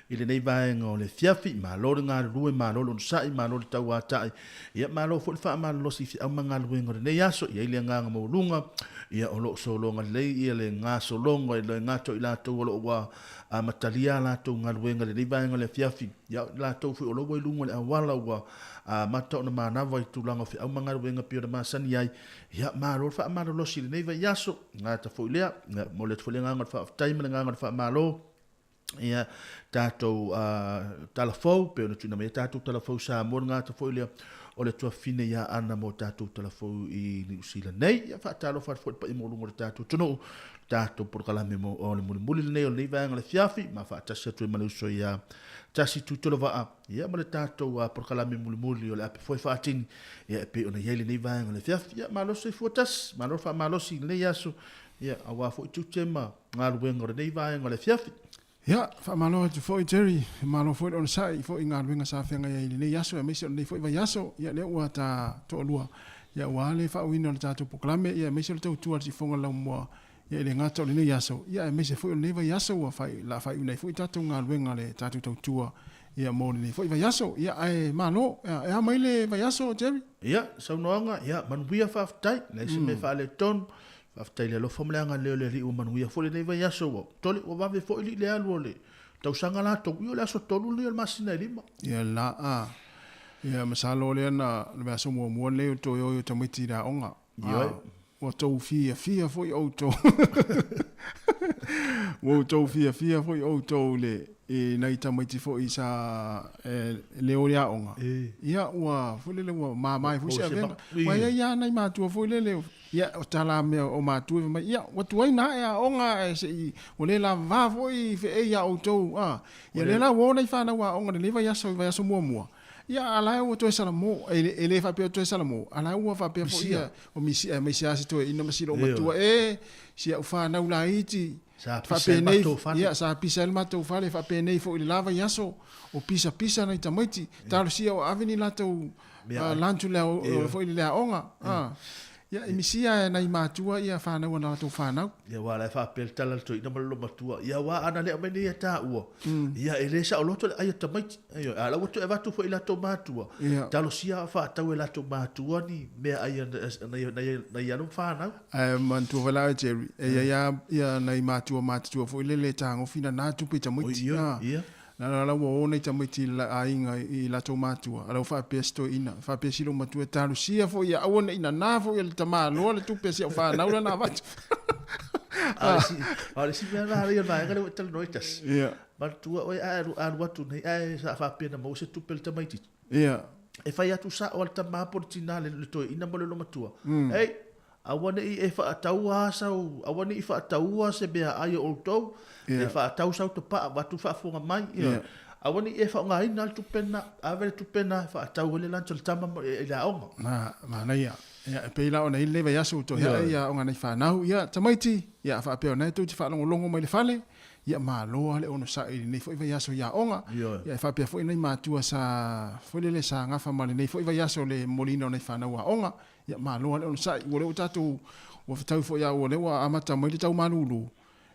i lenei vaega o le afiafi. Malo le galulue, malo le onosai, malo le tauatai, ia malo foi le faamalolosi i feau ma galuega o lenei aso. I ai le agaga maualuga, ia o lo o sologa lelei ia le gasologa i le gata o i latou o lo o ua amatalia a latou galuega i lenei vaega o le afiafi. Ia o i latou foi o lo o ua i luga o le auala ua amata ona manava i tulaga o feau ma galuega pei ona masani ai. Ia malo le faamalolosi i lenei vaiaso, gata foi lea, ia momoli atu foi le agaga o le faafetai ma le agaga o le faamalo ia tatou tala fou pei ona tuuina mai ai tatou tala fou Samoa, le gata foi lea o le tuafafine ia Ana mo tatou talafou i Niu Sila nei. Ia faatalofa atu foi i le paia maualuga o le tatou atunuu, le tatou polokalame mo o le mulimuli lenei o lenei vaega o le afiafi, ma faatasi atu ai ma le uso ia Tasi Tuitolovaa, ia ma le tatou polokalame mulimuli o le ape foe faatini, ia e pei ona i ai lenei vaega o le afiafi. Ia malo soifua tasi, malo le faamalosi i lenei aso, ia aua foi tiute ma galuega o lenei vaega o le afiafi. Ia, faamalo atu foi Jerry, malo foi le onosai foi i galuega sa feagai ai i lenei aso aemaise o lenei foi vaiaso. Ia lea ua ta toalua, ia aua le faaauina o le tatou polokalame, ia aemaise o le tautua a le siufofoga o le laumua, ia e le gata o lenei aso, ia aemaise foi o lenei vaiaso ua fai, la faaiuina ai foi tatou galuega le tatou tautua ia mo lenei foi vaiaso. Ia ae malo, e a mai le vaiaso Jerry? Ia, saunoaga, ia manuia faafetai, leai se mea faaletonu. Faafetai i le alofa ma le agalelei o le Alii ua manuia foi lenei vaiaso ua tole ua vave foi lii le alu o le tausaga latou ia o le aso 3 lenei o le masina e 5. Ia la a. Ia masalo lea na le vaiaso muamua lenei o le toe o i o tamaiti i le aoga. Ioe. Ua tou fiafia foi outou. Ua outou fiafia foi outou i le i nai tamaiti foi sa e le o i le aoga. Ia ua foi lele ua mama ai foi se avega. Ua i ai lava nai matua foi lele Ia, o tala mea o matua fai mai, ia, ua tuai na ae aoga ae se i, ua le lavava foi feei iā outou, a. Ia, lea la ua o nai fanau aoga i lenei vaiaso, i vaiaso muamua, ia, a la e ua toe salamo, e, e le faapea ua toe salamo, a la e ua faapea foi ia, o misia, aemaise lava si toeaina ma si loomatua, e, si au fanau laiti, Sa pisa ai le faapenei, matou fale. ia, sa pisa ai le matou fale, faapenei foi i le la vaiaso, o pisapisa nai tamaiti, talosia o ave ni latou lunch le foi le aoga. Ia, e misia e nai matua ia fanau ana latou fanau. Ia aua la e faapea le tala a le toeaina ma le loomatua, ia aua ana le aumai nei ia taua, ia e le saoloto le ai o tamaiti. Ioe, a o la ua toe avatu foi i latou matua, talosia a faatau e latou matua ni meaai a nai alo ma fanau. Ae manatua foi la oe Jerry, e i ai lava ia nai matua matutua foi lele e tagofi nana tupe i tamaiti. Ia. La la ua o nai tamaiti i aiga i latou matua, a la ua faapea si toeaina, faapea si loomatua, talosia foi ia aua ne i nana foi e le tamaloa le tupe a si au fanau lea na avatu. A o le isi mea la ia o le vaega lea ua e talanoa ai tasi. Ia. Manatua oe a e alu atu nei ae sa faapea na maua se tupe a le tamaitiiti. Ia. E fai atu sao a le tama po o le tina le toeaina ma le loomatua. Ei, Aua ne i e faataua sau, aua ne i faataua se meaai a outou, e faatau sau tapaa avatu faafofoga mai. Aua ne i e faaaogaina le tupe lena, ave le tupe lena e faatau ai le lunch a le tama i le aoga. Na, manaia. Ia, e pei la ona i ai lenei vaiaso ua toe ae ia aoga nai fanau. Ia, tamaiti, ia, a faapea o lena e tou te faalogologo mai i le fale, ia malo lava le onosai i lenei foi vaiaso i aoga. Ia, e faapea foi nai matua sa, foi lele sa gafa ma lenei foi vaiaso le momoliina o nai fanau aoga. Ia malo lava le onosai, ua lea ua tatou, ua fetau foi lava ua lea ua amata mai le tau malulu,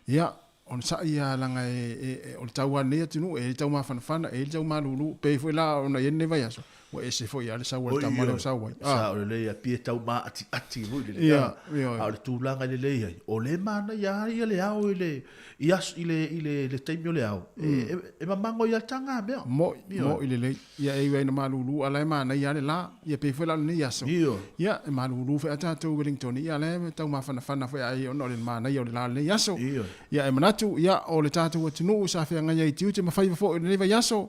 ia onosai lava leaga e, o le tau lava o lenei atunuu, e i ai le tau mafanafana, e i ai le tau malulu, pei foi la ona i ai lenei vaiaso, ua ese foi lava le sau a le tama lea ua sau ai. Sao lelei a pei e tau maatiati foi lelei, Ia, ioe. a o le tulaga e lelei ai, o lea e manaia lava ia le ao i le, i aso, i le, i le, le taimi o le ao, e, e mamago ai lava le taga mea. Mo'i, mo'i lelei. Ia e ui ai ina malulu, a o la e manaia lava le la. Ia pei foi la o lenei aso. Ia, e malulu foi a tatou Wellington, ia la e tau mafanafana foi ai ona o le manaia o le la o lenei aso. Ia e manatu, ia o le tatou atunuu sa feagai ai i tiute ma faiva foi o lenei vaiaso,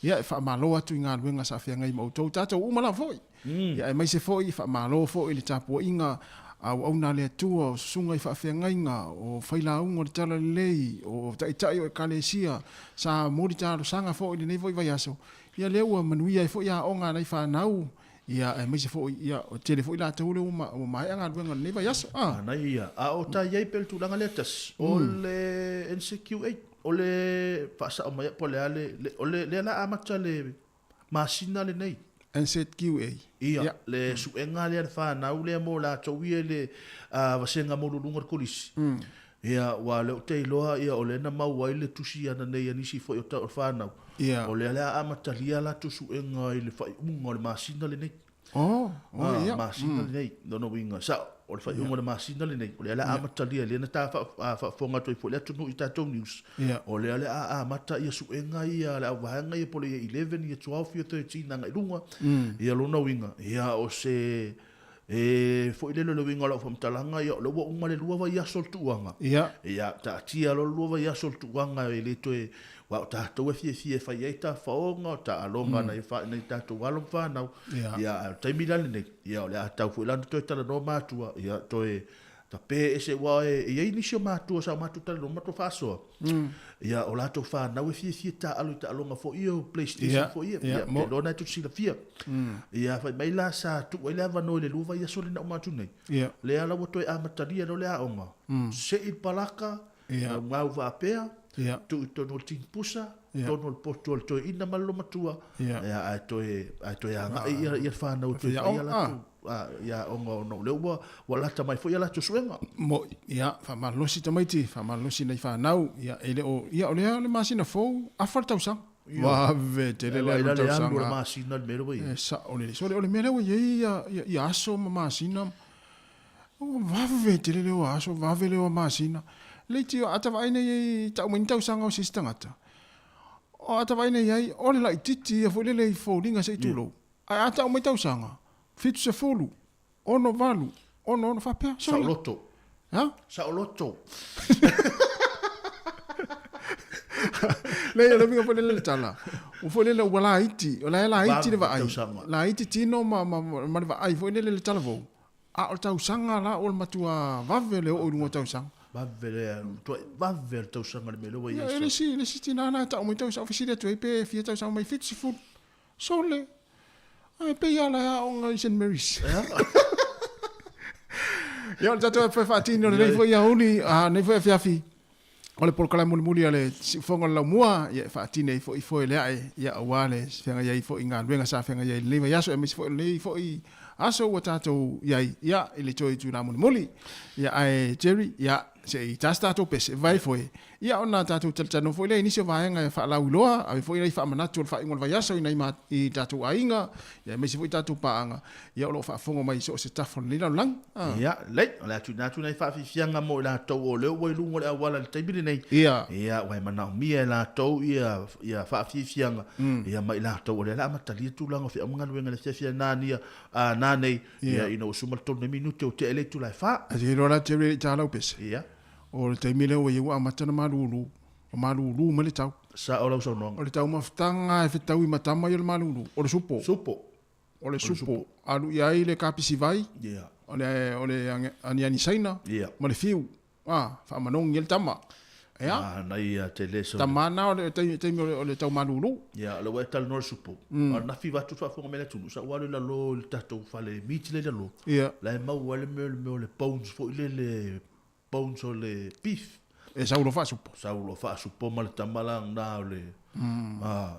ia e faamalo atu i galuega sa feagai ma outou, tatou uma lava foi. Ia aemaise foi, e faamalo foi i le tapuaiga a auauna a le Atua, o susuga i faafeagaiga, o failauga o le Talalelei, o taitai o Ekalesia, sa momoli talosaga foi i lenei foi vaiaso, Ia lea ua manuia ai foi aoga a nai fanau, ia aemaise foi ia ua tele foi latou lea ua maea galuega o lenei vaiaso. A. Manaia ia. A o ta i ai pea le tulaga lea tasi, o le NCQA, o le faasao mai au po o le a le, o le, lea la amata le masina lenei. NZQA. Ia, le suega lea a le fanau lea mo latou ia i le vasega maualuluga o le kolisi. Ia, aua o lea ou te iloa, ia, o lea na maua ai le tusi ana nei a nisi foi o o le fanau. Ia. O lea o le a amatalia a latou suega i le faaiuga o le masina lenei. Oh, oh, Ah, ia. masina lenei. Lona uiga, sao, o le faaiuga o le masina lenei, o lea o le a amatalia, lea na ta faafofoga atu ai foi le atunuu i tatou news. Ia. O lea o le a amata ia suega ia a le auvaega ia po o le year 11, year 12, year 13 agai i luga. Ia lona uiga, ia o se. E foi le le uiga o lau faamatalaga, ia o lea ua uma le lua vaiaso o le tuuaga. Ia. Ia, taatia loa le lua vaiaso o le tuuaga e le toe, aua o tatou e fiafia e fai ai tafaoga, o taaloga nai nai tatou alo ma fanau. Ia. Ia, a o le taimi la lenei, ia o le a tau foi la ona toe talanoa matua, ia toe tape ese, aua e i ai nisi o matua sa o matou talanoa ma matou faasoa. Ia, o latou fanau e fiafia taaalo i taaloga foi ia o PlayStation foi ia. Ia, ou te iloa na e tou te silafia. Ia, fai mai la sa tuu ai le avanoa i le lua vaiaso lea na uma atu nei. Lea la ua toe amatalia loa le aoga. Sei le palaka, gaugau faapea, tuu i totonu o le tini pusa, totonu o le poto o le toeaina ma le lomatua, ia, ae toe, ae toe agai ia, ia le fanau e toe fai a latou ia aoga ona o lea ua, ua lata mai foi a latou suega. Mo'i, ia, faamalolosi tamaiti, faamalolosi nai fanau, ia, e le o, ia, o lea o le masina fou, afa le tausaga. Vave tele le alu o le alu o le tausaga. masina le mea lea ua i ai. E sa'o lelei. Sole, o le mea lea ua i ai ia, ia, ia aso ma masina, ua vave tele le o aso, vave le o masina. Leitioa, a ta vaai nei i tau mai ni tausaga o se isi tagata, o a ta vaai nei i ai, o le laitiiti ia foi lele i foliga se i tulou. Ae a tau mai tausaga, 70, 68, 66, faapea, sole. Saoloto. Ha? Saoloto. Leai, o le uiga foi lele o le tala, ua foi lele ua laiti, o la e laiti le Vave vaai, tausaga. laiti tino ma, ma, ma le vaai foi lele i le talavou. A o le tausaga la ua le matua vave le oo i luga o tausaga. Vave le, tuai vave le tausaga le mea lea ua i ai Ia, e le isi, le isi tinā na e tau mai tausaga, fesili atu ai pe fia tausaga mai 70. Sole. Ae pei lava la e aoga i St Mary's. Ia, o le tatou e faatino lenei foi aoauli, a lenei foi afiafi, o le polokalame mulimuli a le Siufofoga o le Laumua, ia e faatino ai foi foe le ae, ia aua le feagai ai foi i galuega sa feagai ai i lenei vaiaso, aemaise foi o lenei foi aso ua tatou i ai, ia, i le toe itula mulimuli. Ia, ae Jerry, ia, se i ta se tatou pese, vai foe, Ia ona tatou talatalanoa foi lea i nisi o vaega e faalauiloa, ave foi nai faamanatu o le faaiuga o le vaiaso i nai ma, i tatou aiga, ia aemaise foi tatou paaga, ia o lo o faafofoga mai i so o se tafa o lenei lalolagi. A. Ia, lelei, o le a tuuina atu nai faafiafiaga mo i latou o lea ua i luga o le auala i le taimi lenei. Ia. Ia, ua e manaomia e latou ia, ia faafiafiaga, ia ma i latou o lea o le a amatalia tulaga o feau ma galuega i le afiafi a nania, a nanei, ia, ina ua suma le tolu nei minute o tea i le itula e fa. Ae te iloa la Jerry e le i ta lau pese. Ia. O le taimi lea ua i ai ua amata ona malulu, ua malulu mai le tau. Sao lau saunoaga. O le taumafataga e fetaui ma tama ia o le malulu, o le supo. Supo. O le supo. Alu i ai le kapisi vai, yeah. o le, o le aniani saina, yeah. ma le fiu. Ah, faamanogi ai le tama. Ea? Ah, nai ia te le so. Tama na o le taimi, taimi o le tau malulu. Ia, o le ua e talanoa le supo. A nafi vatu faafofoga mai le atunuu, sa ua alu i lalo i le tatou fale meat lea i lalo. Ia. La e maua ai le mea, le mea o le bones foi lele, bones o le beef. E sau loa faasupo. Sau loa faasupo ma le tama la na o le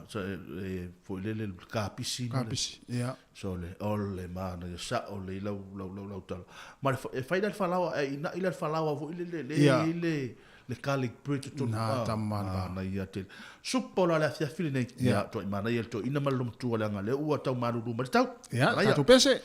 sa e foi lele le kapisi. Kapisi, ia. So le o le manaia sao le lau lau lau lau tala. Ma le e fai la le falaoa e ina'i la le falaoa foi lele le i le le garlic bread totonu. Na tama la. Manaia tele. Supo la le afiafi lenei. Ia, tuai manaia le toeaina ma le lomatua leaga lea ua tau malulu mai le tau. Ia, tatou pese.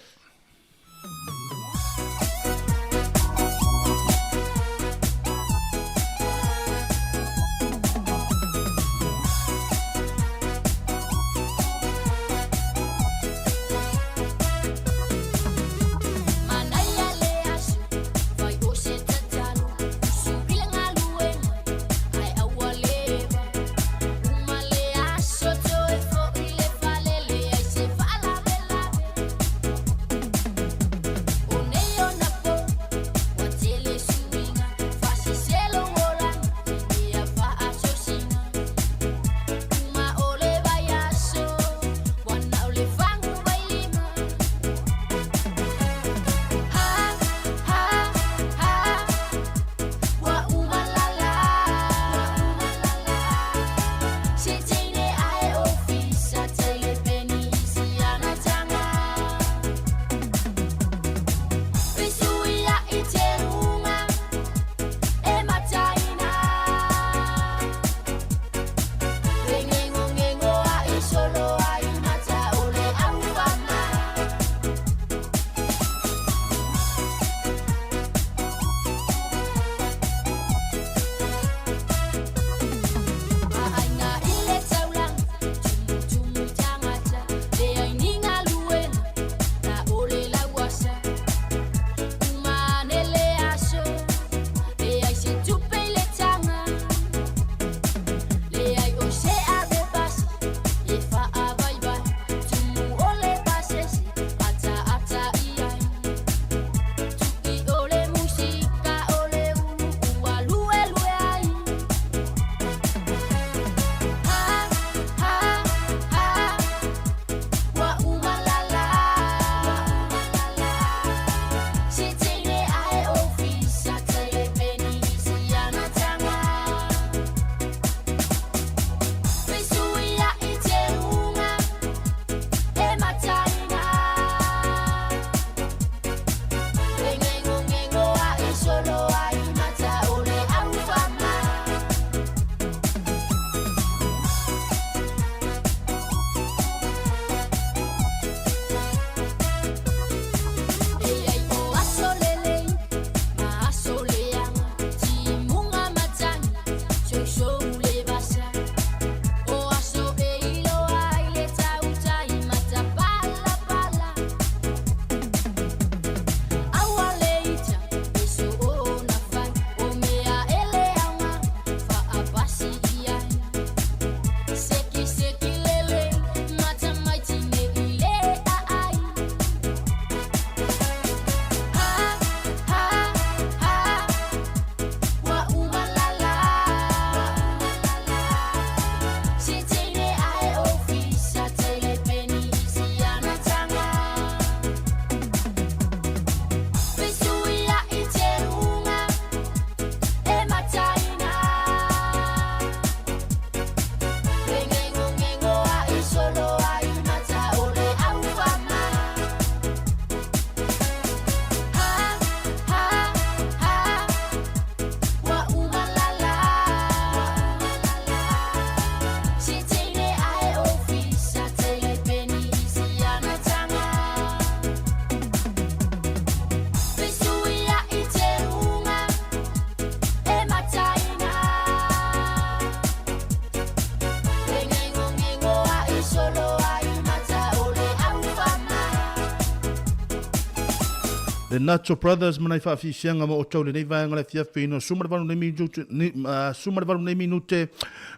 The Nacho Brothers ma nai faafiafiaga ma outou i lenei vaega o le afiafi ina 18 nei minute, ni, 18 nei minute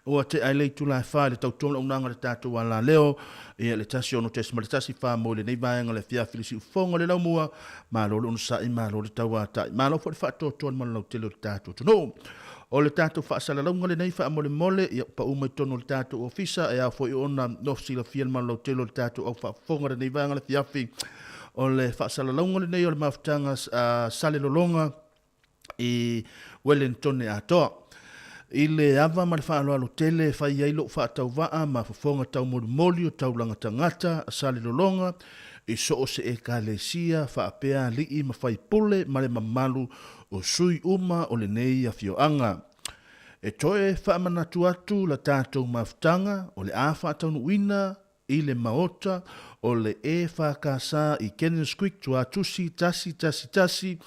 ua tea ai le itula e fa i le tautua ma le auaunaga a le tatou alaleo. Ia le 16.14 mo i lenei vaega o le afiafi le siufofoga o le laumua. Malo le onosai, malo le tauatai, malo foi le faatoatoa i le malolautele o le tatou atunuu. O le tatou faasalalauga lenei faamolemole, ia pau mai totonu o le tatou ofisa e ao foi ona nofo silafia le malolautele o le tatou au faafofoga lenei vaega o le afiafi. O le faasalalauga lenei o le mafutaga a Salelologa i Wellington atoa. I le ava ma le faaaloalo tele e fai ai lou faatauvaa ma fofoga taumolimoli o taulaga tagata a Salelologa i so o se Ekalesia faapea alii ma faipule ma le mamalu o sui uma o lenei afioaga. E toe faamanatu atu la tatou mafutaga o le a faataunuuina i le Maota o le EFKS i Cannons Creek, Tuatusi 111,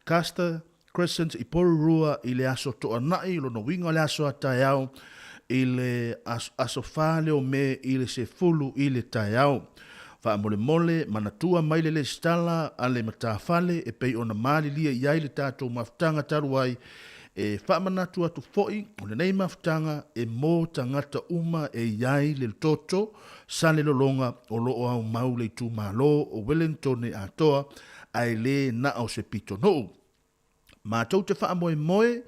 Custer Crescent i Porirua i le Aso Toonai, lona uiga o le aso a taeao i le aso 4 lea o Me i le 10 i le taeao. Faamolemole, manatua mai le lesitala a le matafale e pei ona malilie i ai le tatou mafutaga talu ai E faamanatu atu foi, o lenei mafutaga e mo tagata uma e i ai le toto salelologa o lo o aumau le itumalo o Wellingtone atoa ae le na o se pitonuu. Matou te faamoemoe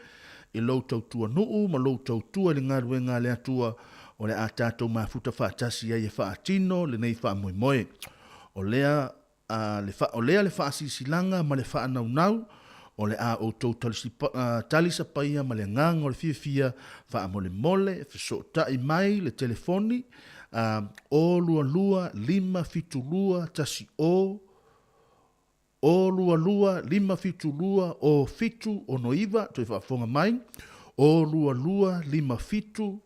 i lou tautua nuu ma lou tautua i le galuega a le Atua o le a tatou mafuta faatasi ai e faatino lenei faamoemoe. O lea a le o lea le faasilasilaga ma le faanaunau, o le a outou talisapaia ma le agaga o le fiafia, faamolemole, fesootai mai le telefoni, a, o 22 572 1 o, o 22 572 o 7 6 9, toe faafofoga mai, o 22 57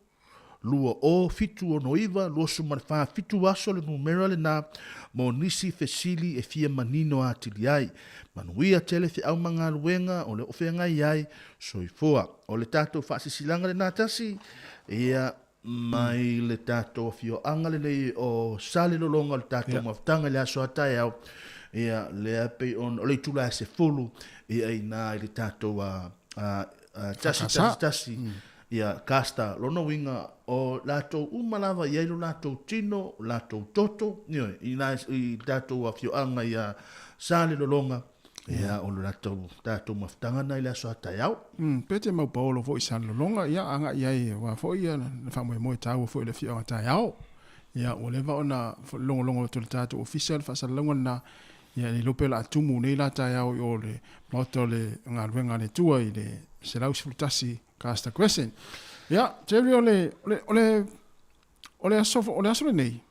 2076 24 7 aso le numera lena mo nisi fesili e fia manino atili ai. Manuia tele feau ma galuega o le o feagai ai. Soifua. O le tatou faasisilaga lena tasi, ia, mai le tatou afioaga lenei o Salelologa o le tatou mafutaga i le aso a taeao, ia, lea pei ona, o le itula e 10, ia, ina i le tatou tasi, tasi, tasi, Ia, Custer, lona uiga, o latou uma lava i ai lo latou tino, o latou toto, ioe, i na, i tatou afioaga ia Salelologa, ia, o lo latou, tatou mafutaga na i le aso a taeao. Pe te mau paolo foi i Salelologa, ia, agai i ai, aua foi ia le faamoemoe taua foi o le afioaga taeao. Ia, ua leva ona logologo atu e le tatou ofisa le faasalalauga lena, Ia, e le iloa pe o le a tumu nei la taeao i o le Maota o le Galuega a le Atua i le 111 Custer Crescent. Ia, Jerry, o le, o le, o le, o le aso, o le aso lenei,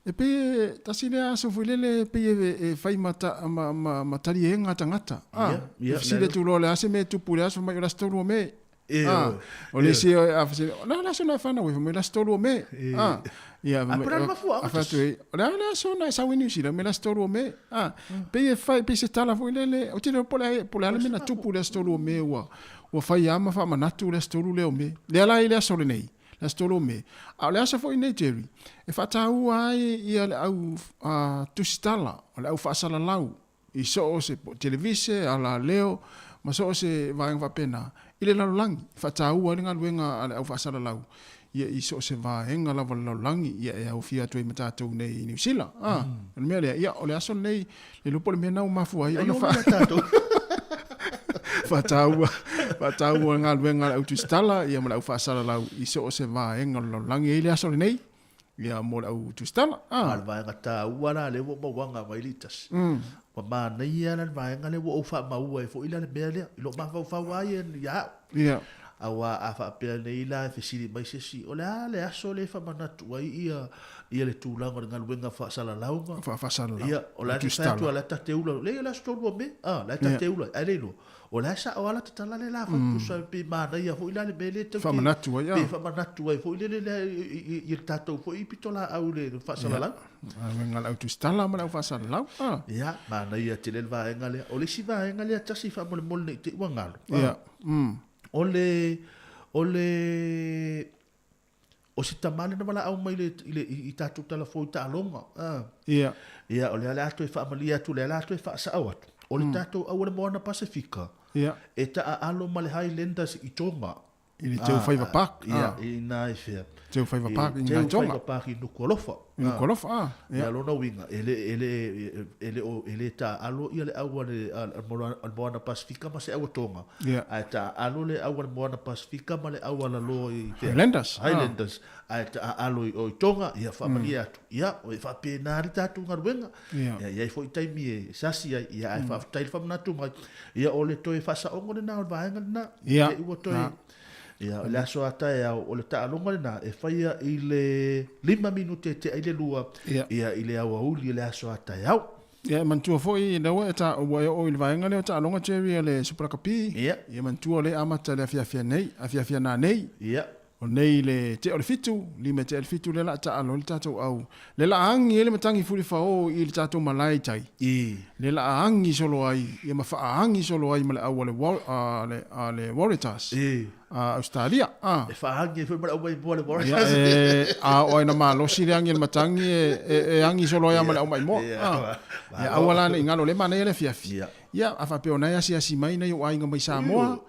e pei e tasi lea aso foi lele e pei e, e fai ma, ta, ma, ma, ma taliega tagata. Ah, yeah, yeah, e fesili atu loa o le a se mea e tupu i le aso mai o le aso 3 o Me. Ah, o le isi a fesili, o le a le aso na e whanau e, mai le aso 3 o Me. Ah, ia, a, pera mafuaaga a whatu e, o le a le aso na e sau i New Zealand, me le aso 3 o Me. Ah, pei e fai, pei se tala foi lele, o te leo po le, po le a le mea na tupu le aso 3 o Me ua, ua fai lava ma faamanatu le aso 3 lea o Me. Lea la i le aso lenei, le aso 3 o Me. A o le aso foi lenei, Jerry, e faataua ai ia le au tusitala, o le au faasalalau, i so o se televise, alaleo, ma so o se vaega faapena, i le lalolagi, e faataua ai le galuega a le au faasalalau, ia i so o se vaega lava o le lalolagi, ia e aofia atu ai ma tatou nei i Niu Sila. A, o le mea lea, ia, o le aso lenei, le iloa po o le mea lena ua mafua ai ona faataua, faataua le galuega a le au tusitala, ia ma le au faasalalau i so o se vaega o le lalolagi. E i ai le aso lenei, Ia, mo le au tusitala. Ah. A o le vaega taua la lea ua ou mauaga mai le tasi. Ua manaia la le vaega lea ua ou faamaua ai foi la le mea lea. I lou mafaufau lava ia ia au. Ia. Aua a faapea nei la e fesili mai se isi, o le a le aso lea e faamanatu ai ia ia le tulaga o le galuega faasalalauga. Faasalalau. Ia, o le a te fai atu o le a ta te ula. Leai o le aso 3 o Me. Ah, o le a ta te ula. Ae le iloa. O la e sao lava la tatala le la fai tusa pe manaia foi la le mea lea tau Faamanatu ai, pe faamanatu ai foi lele lea i le tatou foi pitolaau i le faasalalau. Galuega a le au tusitala ma le au faasalalau. Ia, manaia tele le vaega lea. O le isi vaega lea tasi faamolemole ne i te i ua galo. Ia. O le o le o se tama lea na valaau mai i le i tatou tala fou i taaloga. Ia. Ia, o lea o le a toe faamalie atu, o lea o le a toe faasao atu. O le tatou au o le Moana Pasefika, e taaalo ma le Highlanders i Tonga. I le Teufaiva Park. Ia, i ina i fea. Teufaiva Park i ina i Tonga. Teufaiva Park i Nukualofa. I Nukualofa, ah. Ia, lona uiga, e le, e le, e le o, e le taaalo ia le au a le, a le Moana Pasefika ma se au a Tonga. Ia. Ae taaalo le au a le Moana Pasefika ma le au a lalo i fea. Highlanders. Highlanders. Ae taaalo i o i Tonga, ia faamalie atu. Ia, o e faapena le tatou galuega. Ia. Ia, i ai foi taimi e sasi ai, ia, ae faafetai le faamanatu mai. Ia, o le toe faasaoga lena o le vaega lena. Ia. Te i ua toe, ia, o le aso a taeao, o le taaloga lena e faia i le 5 minute e tea i le 2, Ia. ia, i le aoauli o le aso a taeao. Ia, e manatua foi lea ua e ta, ua e oo i le vaega lea o taaloga Jerry a le Super Lakapi. Ia. Ia manatua o lea e amata i le afiafi nei, afiafi nanei. Ia. O nei le tea o le 7, 5 tea i le 7 lea o le a taalo ai le tatou au. Lea o le a agi ai le matagi fulifaõ i le tatou malae i tai. Lea o le a agi solo ai, ia ma faaagi solo ai ma le au a le, a le, a le Waratahs. A Australia. A. E faaagi ai foi ma le au maimoa le Waratahs. Ia, e, a oo ai na malosi le agi a le matagi e, e, e agi solo ai ma le au maimoa. A. Ia, aua la ne i galo, o lea e manaia le afiafi. Ia, a faapea o na e asiasi mai nai ou aiga mai Samoa.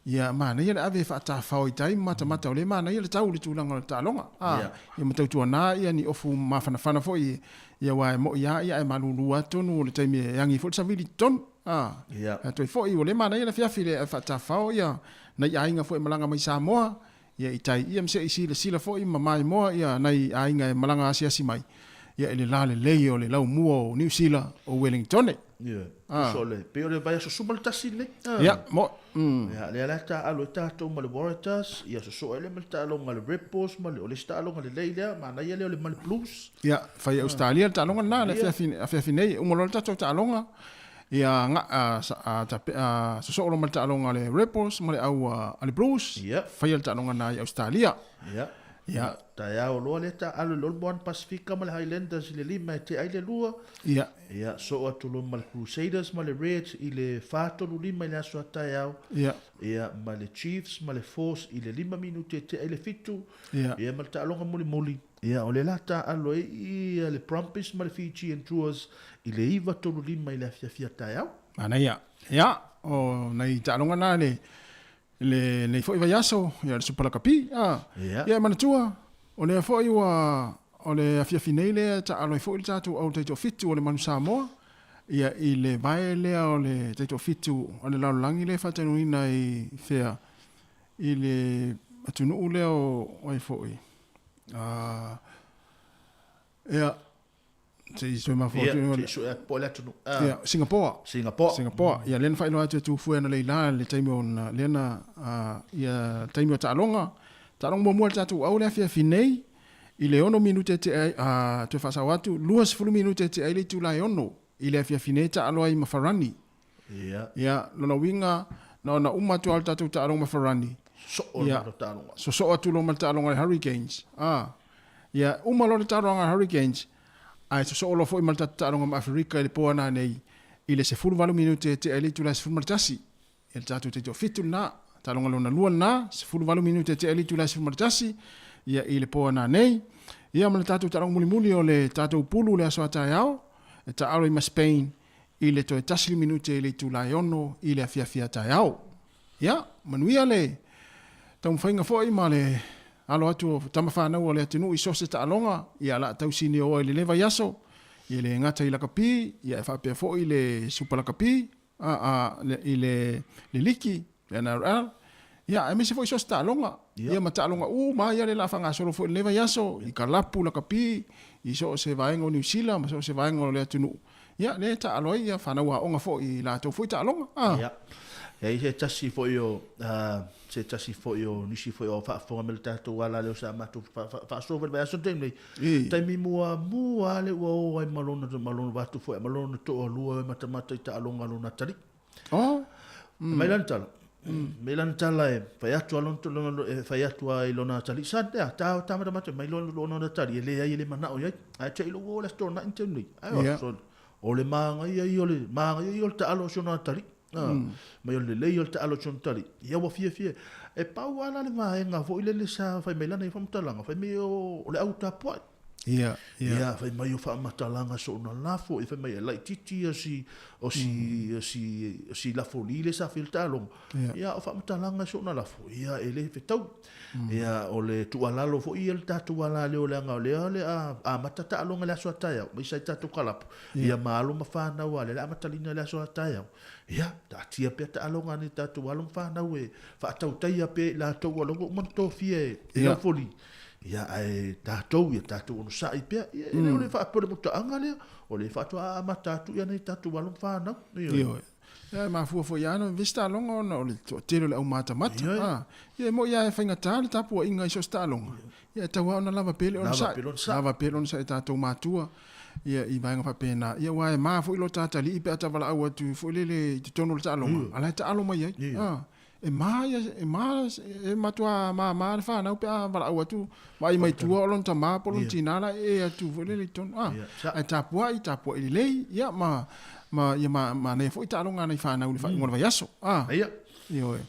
Ia, manaia le ave e faatafao i tai ma matamata o lea e manaia le tau i le tulaga o le taaloga. A, ia ma tautuana ia ni ofu mafanafana foi, ia aua e mo'i lava ia ae malulu lava tonu o le taimi e agi foi le savili i totonu. A, Ia. atu ai foi ua le manaia le afiafi le faatafao ia nai aiga foi e malaga mai Samoa, ia i tai ia ma se i silasila foi ma maimoa ia nai aiga e malaga asiasi mai, ia i le lalelei o le laumua o Niu Sila o Uelingitone. Ia, tusa o le, pei o le vaiaso suma le tasi lenei. Ia, mo, Ia, lea la taalo ai tatou ma le Waratahs, ia sosoo ai lea ma le taaloga a le Rebels ma le, o le isi taaloga lelei lea, manaia lea o le ma le Blues. Ia, fai e Ausetalia le taaloga lena, le afiafi, afiafi nei, uma loa le tatou taaloga, ia, ga, a, a, tape, a, sosoo loa ma le taaloga a le Rebels ma le au a, a le Blues, Ia. faia le taaloga lena i Ausetalia. Ia. Ia. Taeao loa lea taaalo i le All Moana Pasifika ma le Highlanders i le 5 e tea ai le 2. Ia. Ia, soo atu loa ma le Crusaders ma le Reds i le 4:35 i le aso a taeao. Ia. Ia, ma le Chiefs ma le Force i le 5 minute e tea ai le 7. Ia. Ia, ma le taaloga mulimuli. Ia, o le la taaalo ai ia le Brumbies ma le Fijian Tours i le 9:35 i le afiafi a taeao. Manaia. Ia, o nai taaloga na le I lenei foi vaiaso, ia le Super Lakapi, a. Ia. Ia e manatua, o lea foi ua, o le afiafi nei lea e taalo ai foi le tatou au taitoafitu o le Manu Samoa, ia i le vae lea o le taitoafitu o le lalolagi lea e faatanuina i fea, i le atunuu lea o, ai foi, a, ia, Se i toe mafua atu. Ia, se i sue atu po o le atunuu. Ia, Singapore. Singapore. Singapore. Ia, lea na faailoa atu e Tufue analeila le taimi o na, lea na, ia, taimi o taaloga. Taaloga muamua a le tatou au le afiafi nei, i le 6 minute e tea ai, toe faasao atu, 20 minute e tea ai le itula e 6 i le afiafi nei e taalo ai ma Farani. Ia. Ia, lona uiga, na ona uma atu lava o le tatou taaloga ma Farani. Sosoo Ia, ma le taaloga. Sosoo atu loa ma le taaloga a le Hurricanes. Ia, uma loa le taaloga a le Hurricanes, ae sosoo loa foi ma le tatou taaloga ma Aferika i le po ana nei, i le 18 minute e tea ai le itula e 11. Ia le tatou taitoafitu lena, taaloga lona lua lena, 18 minute e tea ai le itula e 11, ia i le po ana nei. Ia ma le tatou taaloga mulimuli o le tatou pulu le aso a taeao, e taalo ai ma Spain i le toe tasi minute i le itula e 6 i le afiafi a taeao. Ia, manuia le taumafaiga foi ma le alo atu o tama fanau a le atunuu i so o se taaloga, ia o le a tausi nioa i lenei vaiaso, ia le gata i lakapi, ia e faapea foi le Supa Lakapi, a, a, i le, le liki, le NRL, ia aemaise foi so o se taaloga, ia ma taaloga uma lava ia lea o le a faagasolo foi i lenei vaiaso, i kalapu lakapi, i so o se vaega o Niu Sila ma so o se vaega o le atunuu, Ia, lea e taalo ai ia fanau aoga foi i latou foi taaloga. A. Ia. E i ai se tasi foi o, se tasi foi o nisi foi o faafofoga mai le tatou ala lea sa matou faasoa foi i le vaiaso taimi nei. Taimi muamua lava lea ua o ai ma lona, ma lona vaeatu foi ma lona toalua e matamata i taaloga a lona atalii. Oh. Mai lana tala. Mai lana tala e fai atu a lona, e fai atu a i lona atalii. Sa tea, ta, ta matamata mai lona, lona atalii, e leai e le manao i ai. Ae te i lou o le aso toanai ni taimi nei. Ai o, so, o le māngaia ia o le, māngaia ia o le taalo o si ona atalii. Mai o le lelei o le taalo o si ona atalii. Ia ua fiafia. E pau lava la le vaega foi lele sa fai mai lana ia faamatalaga, fai mai o, o le au tapuai. Ia, ia. Ia, fai mai o faamatalaga soona lafo, ia fai mai e laitiiti ia si, o si, o si, o si lafo li le sa faia le taaloga. Ia. Ia, o faamatalaga soona lafo, ia e lē fetau. Ia, o le tuualalo foi ia le tatou alaleo leaga o lea o le a amata taaloga i le aso a taeao, aemaise ai tatou kalapu, ia ma alo ma fanau a lea o le a amatalina i le aso a taeao. Ia, taatia pea taaloga a nai tatou alo ma fanau e faatautaia pea i latou ua lava uma ona tofia e laufoli. Ia, ae tatou, ia tatou onosai pea. Ia, e le o le faapea o le mutaaga lea, o lea faatoa amata atu ia nai tatou alo ma fanau. Ioe. Ioe. Ia, e mafua foi lava ona vevesi taaloga ona o le toatele o le aumatamata. Ioe. A, ia e moni lava e faigata le tapuaiga i so o se taaloga, ia e tatau lava ona lava pea le onosai. Lava pea le onosai. Lava pea le onosai i tatou matua, ia i vaega faapena. Ia aua e ma foi lo ta atalii pe a ta valaau atu foi lele i totonu o le taaloga, a o la e taalo mai ai. A, e ma ia, e ma, e matua māmā le fanau pe a valaau atu, vaai mai tua o lona tamā po o lona tinā la e ee atu foi lele i totonu. A, ae tapuai, tapuai lelei, ia ma, ma, ia ma, manaia foi taaloga a nai fanau i le faaiuga o le vaiaso. A, ioe.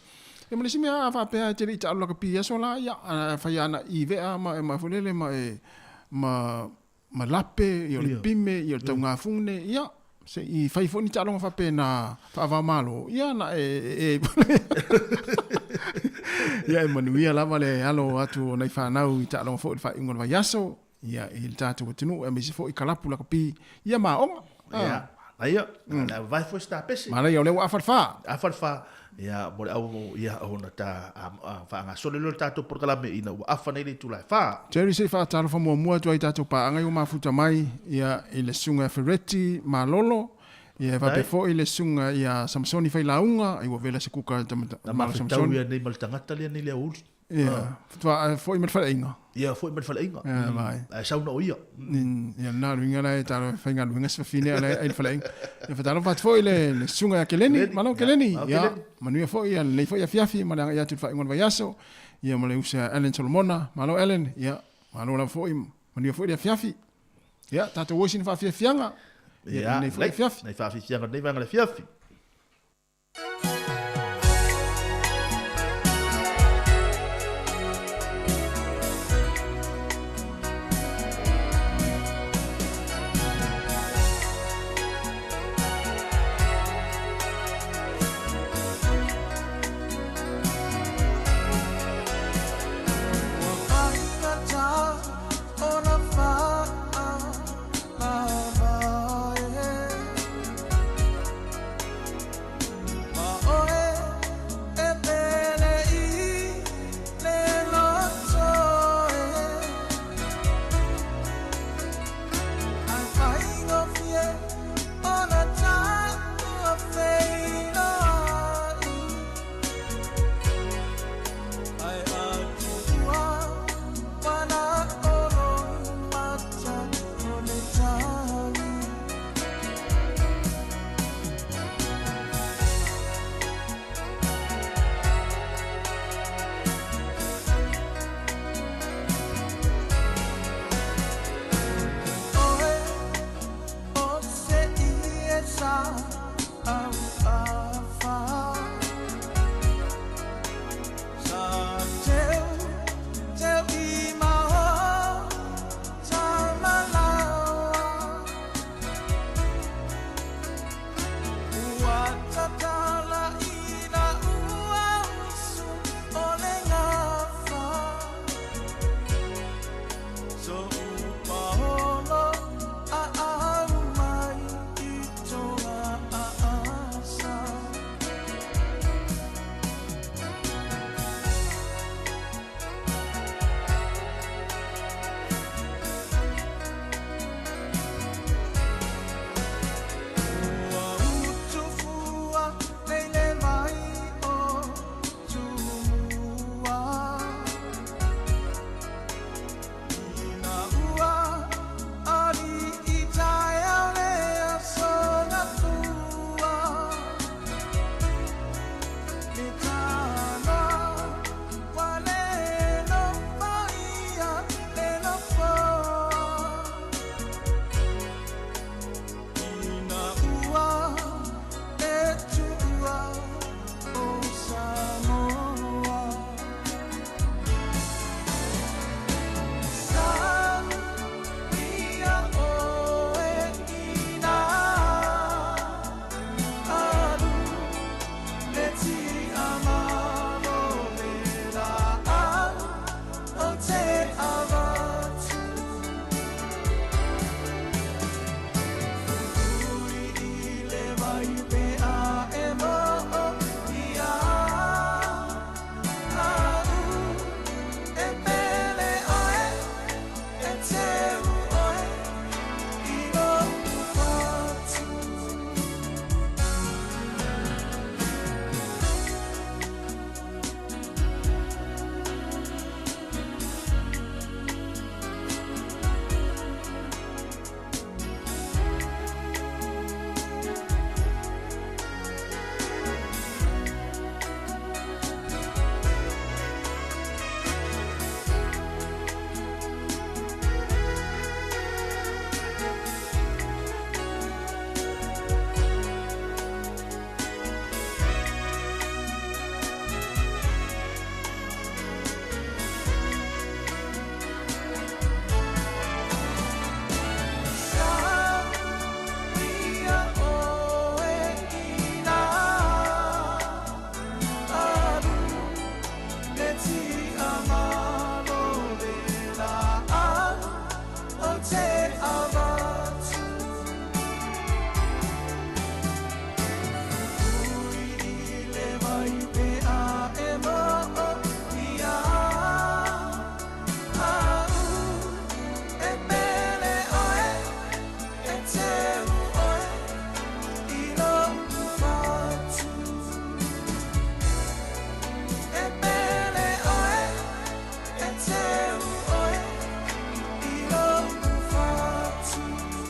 Ia ma le isi mea a faapea e te le i taalo lakapi i aso la, ia, a fai lava na i vea ma, ma foi lele ma e, ma, ma lape, ia o le pime, ia o le taugafune, ia, se i fai foi ni taaloga faapena faava-o-Malo, ia na e, e, ia e manuia lava le alo atu o nai fanau i taaloga foi i le faaiuga o le vaiaso, ia i le tatou atunuu, aemaise foi kalapu lakapi, ia ma aoga. Ia, manaia, le vae foi se tapese. Manaia, o lea ua afa le fa. Afa le fa, ia, mo le au, ia, ona ta faagasolo lea o le tatou polokalame ina ua afa nei le itula e fa. Jerry, se i faatalofa muamua atu ai i tatou paaga i ua mafuta mai, ia, i le susuga ia Fereti Malolo, ia, e faapea foi le susuga ia Samsoni Failauga, ai ua vela se kuka i Na mafetau ia nei ma le tagata lea nei le aoauli. Ia, faatoa foi mai le faleaiga. Ia, foi mai le faleaiga. Ia, vai. Ae sau na o ia. Ia, lena luiga la e talo faigaluega si fafine a o la e ai le faleaiga. Ia, faatalofa atu foi i le susuga ia Keleni, malo Keleni. Ia, manuia foi ia lenei foi afiafi ma le agai atu i le faaiuga o le vaiaso. Ia, ma le uso ia Allen Solomona, malo Allen. Ia, malo lava foi, manuia foi le afiafi. Ia, tatou o i sina faafiafiaga. Ia, lenei foi afiafi. Nai faafiafiaga o lenei vaega o le afiafi.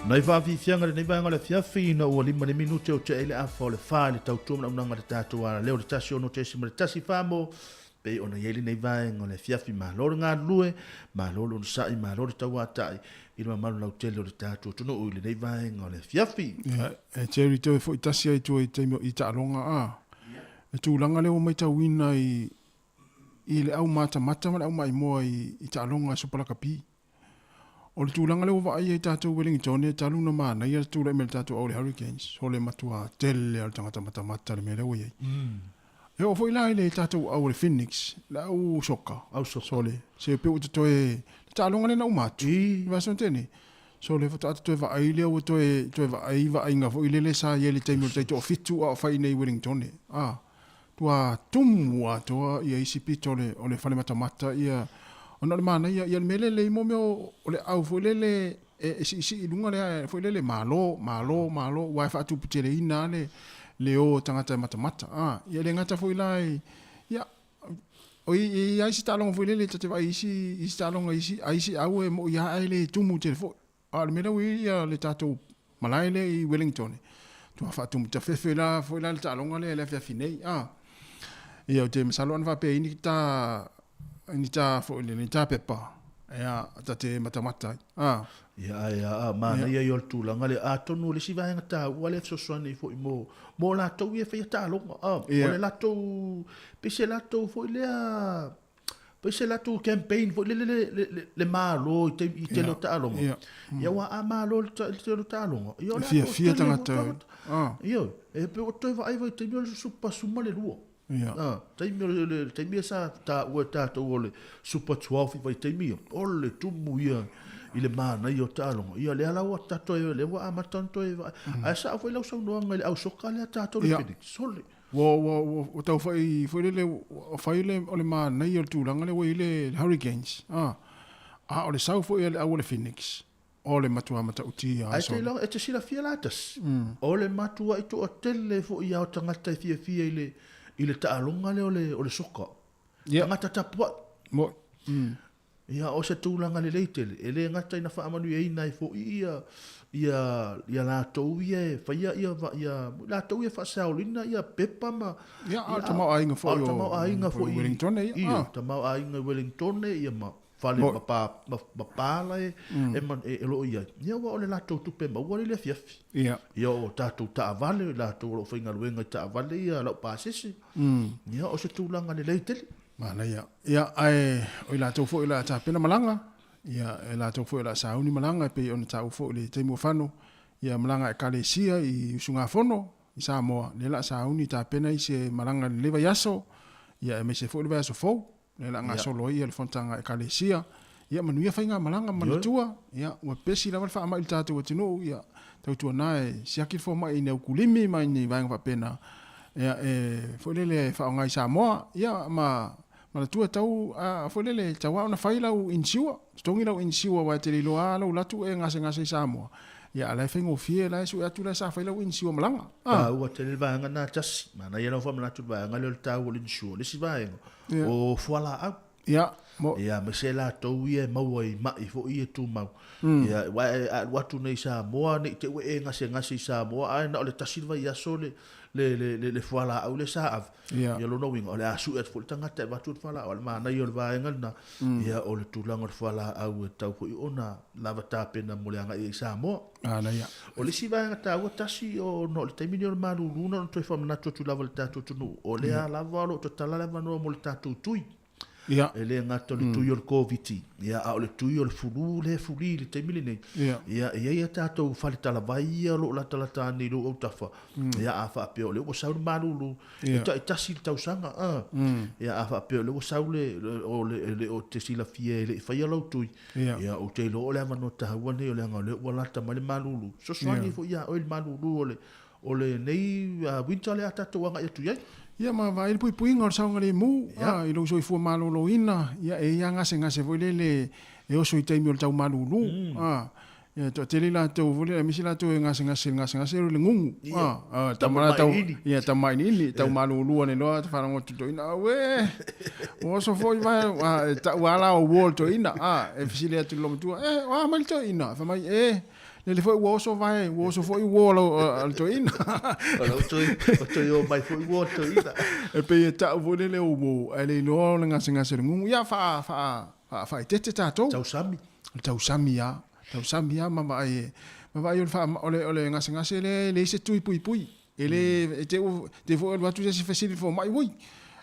Nai faafiafiaga lenei vaega o le afiafi ina ua 5 le minute o tea i le afa o le 4 i le tautua ma launaga le tatou alaleo le 16.1 famo pei ona i ai lenei vaega o le afiafi. Malo le galulue, malo le onosai, malo le tauatai i le mamalu lautele o le tatou atunuu i lenei vaega o le afiafi. Ia, e Jerry toe foi tasi ai tua i taimi o i taaloga a. Le tulaga lea ua matauina i i le au matamata ma le au maimoa i, i taaloga a Super Lakapi. O le tulaga lea ua vaai ai tatou Wellington e talu ona manaia le tulai mai le tatou au le Hurricanes, o le matua tele o le tagata matamata le mea lea ua i ai. E oo foi la i le tatou au o le Phoenix, le au soka, Au soka. sole, se pe ua toe, le taaloga lea na uma atu, I. le vaiaso na tea nei. Sole faatoa toe vaai lea ua toe, toe vaai vaaiga foi lele sa i ai i le taimi o le taitoafitu a o fai i inei i Wellington. A, tua tumu atoa ia isi pito o le, o le fale matamata ia, ona o le manaia, ia le mea lele i mo mea o, o le au foi lele e, e siisii i luga lea foi lele malo, malo, malo, aua e faatuputeleina lava le, le o o tagata e matamata. A, ia le gata foi la i, ia, o i, i ai isi taaloga foi lele ta te vaai i isi, isi taaloga isi, a isi au e moi lava ae le tumu tele foi. A o le mea lea ua i ai ia le tatou malae lea i Wellington, tua faatumu tafefe la foi la le taaloga lea i le afiafi nei. A, ia ou te masalo ana faapea i ni ta, ni ta foi lele, ni ta pepa, ia, ta te matamata ai. A. Ia, ae a, a, manaia ia o le tulaga lea. Atonu o le isi vaega taua lea e fesoasoani ai foi mo, mo latou ia e faia taaloga. A, o le latou, pei se latou foi lea, pei se latou campaign foi lele le, le, le, le malo i, te, i tele o taaloga. Ia, Ia ua a malo i le tele o taaloga. Ia o le Fiafia tagata. Ah. Ia, e pe o toe vaai vai taimi o le Super Suma le lua. Ia. Ah, taimi o le, le taimi e sa taua e tatou o le Super 12 i vaitaimi ia, o le tumu ia i le manaia o taaloga. Ia lea la ua tatou lea ua amata ona toe vaai. Ae sao foi lau saunoaga i le au soka lea tatou le Ia. Phoenix. Sole. Ua, ua, ua, ua tau fai, foi lele, ua fai le, o le manaia o le tulaga lea ua i ai le Hurricanes. Ah. A o le sau foi a le au o le Phoenix, o le matua matautia Ae te iloa, e te silafia la tasi, o le matuai toatele foi ia o tagata e fiafia i le, i le taaloga lea o le, o le soka. Ia. Tagata tapuai. Mo, Ia, o se tulaga lelei tele, e le gata ina faamanuiaina ai foi ia, ia, ia latou ia e faia ia, ia, latou ia e faasaolina ia pepa ma, Ia, a o le tamaoaiga foi a o le tamaoaiga foi o Wellington, ia. Ia, tamaoaiga i Wellington, ia ma fale Mo- ma pa, ma, ma pala e, e, ma, e, e loo i ai. Ia, ua o le latou tupe maua le afiafi. Ia. Ia, o tatou taavale, o latou o loo faigaluega i taavale ia lau pasese. Ia, o se tulaga lelei tele. Manaia. Ia, ae o i latou foi o le a tapena malaga, ia, e latou foi o le a sauni malaga e pei ona taua foi i le taimi ua fano, ia malaga a Ekalesia i usugafono i Samoa, lea o le a sauni tapena i se malaga i lenei vaiaso, ia aemaise foi le vaiaso fou, lea o le a gasolo ai ia le fonotaga a Ekalesia. Ia manuia faigamalaga ma manatua, ia ua pepesi lava le faamai i le tatou atunuu, ia tautuana e siaki le fomai i ni aukulimi ma ni vaega faapena, ia e foi lele e faaaoga i Samoa, ia ma manatua tau a foi lele tau lava ona fai lau insure, totogi lau insure aua e te le iloa lava lou latu e gasegase i Samoa, ia a la e faigofie la e sue atu la sa fai lau insure malaga. A. Taua tele le vaega lena tasi. Manaia lau faamanatu i le vaega lea o le taua o le insure. Le isi vaega, o fualaau. Ia, mo. Ia, ma se latou ia e maua i mai foi ia tumau. Ia, aua e a alu atu nei i Samoa, ne i te i ua e gasegase i Samoa, ae na o le tasi le vaiaso le, le, le, le, le fualaau lea sa ave. Ia. Ia, lona uiga, o le a sue atu foi le tagata e avatu le fualaau. A o le manaia o le vaega lena, ia, o le tulaga o le fualaau e tatau foi ona lava tapena mo le agai ai i Samoa. Manaia. O le isi vaega taua tasi, ona o le taimi lenei o le malulu, na ona toe faamanatu atu lava i le tatou atunuu, o lea lava o lo o tatala le avanoa mo le tatou tui. Ia. E le gata o le tui o le Koviti, ia, a o le tui o le fulu lea e fuli i le taimi lenei. Ia. Ia, e i ai a tatou fale talavai ia o lo o latalata ane i lou autafa. Ia, a faapea o lea ua sau le malulu, e taitasi le tausaga, a. Ia, a faapea o lea ua sau le, o le, e le o te silafia e le i faia lau tui. Ia. Ia, ou te iloa o le avanoa taua lenei o leaga o lea ua lata mai le malulu. Fesoasoani foi ia oe i le malulu o le, o lenei winter lea a tatou agai atu i ai. Ia ma vaai le puipuiga o le saogalemu Ia. i lou soifua maloloina, ia e i ai lava gasegase foi lele e oso i taimi o le tau malulu. A, ia toatele i latou foi lele, aemaise latou e gasegase i le gasegase o le gugu. Ia. A, tama la tau, Tamaiini. ia tamainiini, tau malulu ane loa te faalogo atu toeaina, auē, ua oso foi vai, a, e tau lava la o uo o le toeaina. A, e fesili atu i le loomatua, e, o a mai le toeaina? Fai mai, e, Lele foi ua oso vae, ua oso foi uo a lau a le toeaina. O lau toe, o toe o mai foi uo a le toeaina. E pei e tau foi lele o uo, ae le iloa o le gasegase o le gugu. Ia, faa, faa, faa, faaeteete tatou. Tausami. O le tausami lava. Tausami lava ma vaai e, ma vaai o le faa, o le, o le gasegase lea e leai se tui puipui. E le, e te ua, te foi alu atu se isi fesili i le fomai, ui,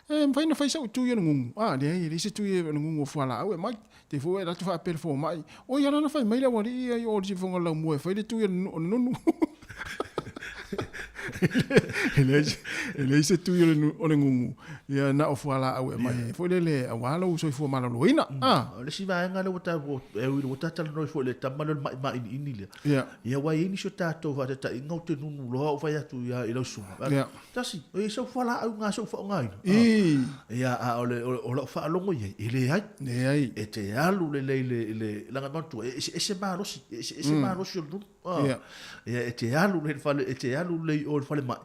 e mafai ona fai sau tui o le gugu? A, leai, e leai se tui o le gugu o fualaau e aumai. Te foi ua alu atu faapea le fomai, oi, ala ona fai mai le aualii ia i o i le sifofoga o le laumua e fai le tui o le nunu. E leai, e leai se tui o le gugu, ia na o fualaau e aumai ai foi lele aua lou soifua maloloina. A. O le isi vaega lea ua tatou, e ui ua talatalanoa foi i le tama lea o le ma'i mainiini lea. Ia. Ia aua e i ai nisi o tatou faataitaiga ou te nunu loa ou fai atu ia i lau susuga. Ia. Tasi, e i ai sau fualaau na sau faaaogaina. Ii. Ia, a o le, o lau faalogo i ai, e leai. Leai. E te alu lelei le, le, leaga manatua, e eseese malosi, e eseese malosi o le nunu. Ia. Ia, e te alu lelei i le fale, e te alu lelei i o i le falemai,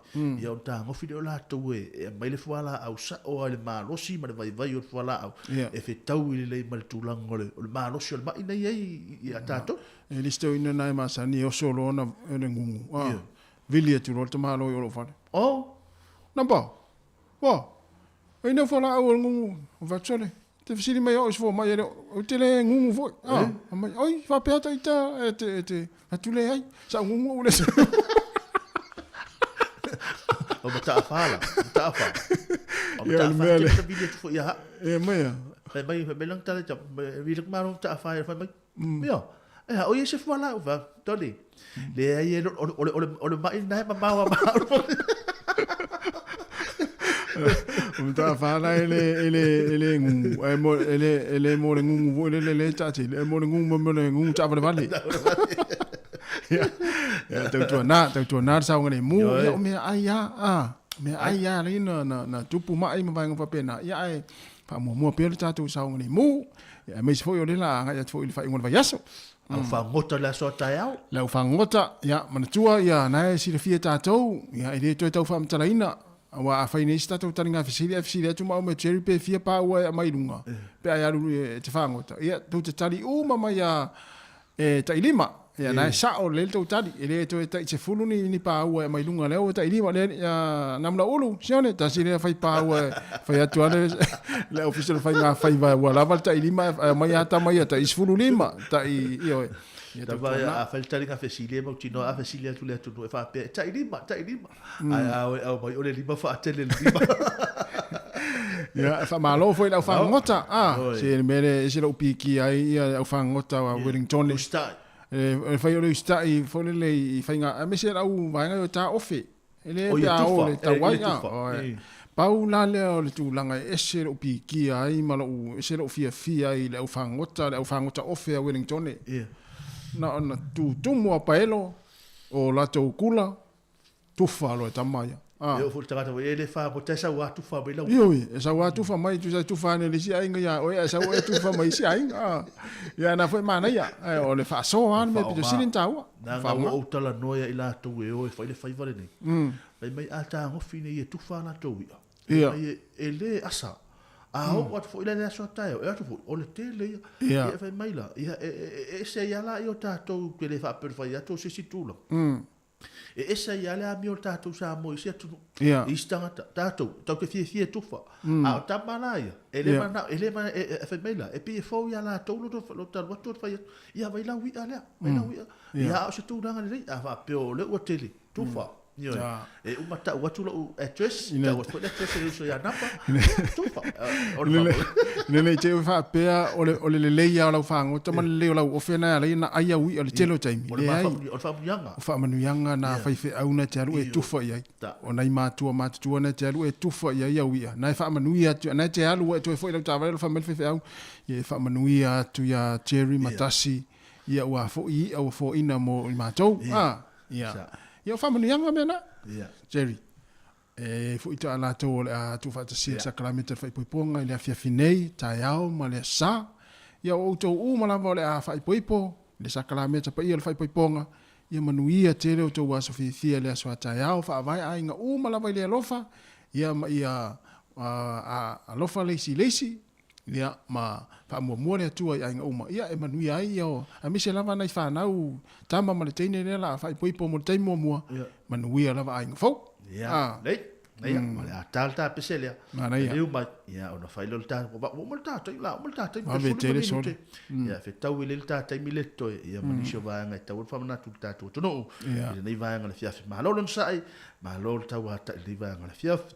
ia ona tagofi lea o latou e, e aumai le fualaau sao lava i le malosi ma le vaivai o le fualaau, Ia. e fetaui lelei ma le tulaga o le, o le malosi o le mai na i ai ia tatou. E le isi toeaina na e masani e oso loa ona le gugu. A, vili atu loa le tamaloa i o lou fale. Oh! Namba! Ua! E nei fualaau o le gugu. O fai atu sole, te fesili mai au i se fomai e le o, ou te le gugu foi. A, mai, oi, faapea ata ita e te, e te, atu leai, sa ou gugu ou le O mataafa la, mataafa. O mataafa te vili atu foi ia hao. E mai a. Fai mai, fai mai lang tala ta, vili malo mataafa e fai mai. Ia, e ha, o ia se fualaau fa, toli. Leai e, o, o, o, o le mai lena e mamao a mau. O mataafa la e le, e le, e le gugu, e mo, e le, e le mo le gugu foi lele le taatele, e mo le gugu mo le gugu taavalevale. Ia, ia, tautuana, tautuana le saogalemu, ia, o mea ai lava, a, mea ai lava alai na, na, na tupu mai ma vaega faapena, ia, ae faamuamua pea le tatou saogalemu. Ia, aemaise foi o lea la agai atu foi i le faaiuga o le vaiaso. Au fagota le aso a taeao. Le au fagota, ia, manatua, ia, na e silafia e tatou, ia, e le toe tau faamatalaina, aua afai nei se tatou taliga fesili ae fesili atu maua ma Jerry pe fia paua e aumai i luga, pe a e alu e te fagota, ia, tou te tali uma mai a, e tailima, ia, na e sao lelei le tou tali, e le toe tai sefulu ni, ni paua e aumai i luga, lea ua tailima, lea, ia, Namulaulu, Sione, tasi lea fai paua e fai atu lava le, le ofisa o le faigafaiva ua lava le tailima e aumai lava tama ia tai 15, tai, ioe. Ia, Tama tautuana. ia, a fai le taliga fesili e mautinoa, a fesili atu le atunuu e faapea, e tailima, tailima. Ae a o e aumai o le lima faatele le lima. Ia, e faamalo foi i le aufagota. A, Oi. se le mea lea e ese lou pikia ai ia le aufagota a Wellington. Usitai. E fai o le usitai foi lele i faiga, aemaise lau vaega o taofe. E le O pe ia a o tufa, le e, tau i ai, le a, tufa. oe. Pau la lea o le tulaga e ese lou pikia ai ma lou, ese lou fiafia ai i le aufagota, le aufagota ofe a Wellington. Ia. Na ona tutumu a paelo o latou kula, tufa loa e tama ia. E oo foi le tagata foi e le fagota e sau a tufa mai lau. Ioe, e sau a tufa mai, tusa e tufa ane le isi aiga ia oe, ae sau oe e tufa mai isi aiga. A. Ia na foi manaia, ae o le faasoa lava le mea pito sili ona taua. Leaga ua Faaaoga. ou talanoa ia i latou e o e fai le faiva lenei. Fai mai a tagofi nei e tufa a latou i'a. Ia. Fai mai e le asa. A oo atu foi la i le aso a taeao, e atu foi, o le tele ia. Ia. Ia fai mai la, ia e, e, e ese ai lava la i o tatou ke le faapea o le fai atu o se isi tulaga. E ese ai lava le amio o le tatou Samoa i isi atunuu, Ia. i isi tagata, tatou, tatou te fiafia e tufa. A o tama la ia, e le Ia. manao, e le manao, e, e, fai mai la, e pei e fou ia latou lo, lo talu atu o le fai atu, ia vai lau i'a lea, vai lau i'a. Ia a o se tulaga lelei, a faapea o lea ua tele, tufa. Ioe. Ia. E uma tau atu lou address, Ina- tau atu foi le address e le uso ia Napa, ia, tufa. O le Lele, faapea. lele te faapea o le, o le lelei lava o lau fagota ma le lelei o lau ofe na e ala ai ona ai au i'a i le tele o taimi. O le Leai. o le faamanuiaga. O faamanuiaga na faifeau na te alu e tufa i ai. Ta. O nai matua matutua na te alu e tufa i ai au i'a. Na e faamanuia atu, na e te alu e toe foi lau taavale alofa mai le faifeau. Ia e faamanuia atu ia Jerry Matasi, ia ua foi i'a ua foaina mo i matou. Ah, ia. Sa. Ia o faamanuiaga mea na. Ia. Jerry, e foi ta latou o le a tuufaatasia le sakalameta le faaipoipoga i le afiafi nei, taeao ma le aso. Ia o outou uma lava o le a faaipoipo i le sakalameta paia o le faaipoipoga, ia manuia tele outou aso fiafia i le aso a taeao, faavae aiga uma lava i le alofa, ia ma ia alofa le isi i le isi. Ia ma faamuamua le Atua i aiga uma, ia e manuia ai ia aemaise lava nai fanau tama ma le teine lea la faaipoipo mo le taimi muamua, manuia lava aiga fou. Ia, lei. Ia, ma le a tal ta pese lea. Manaia. Liu mai, ia, ona fai lea o le ta, ua uma le ta taimi, la uma le ta taimi, Vave tele sole. Ia, fetau i le ta taimi le totoe, ia, ma nisi o vaega e tatau ona faamanatu i le tatou atunuu, i lenei vaega o le afiafi. Malo le onosai, malo le tauatai i lenei vaega o le afiafi.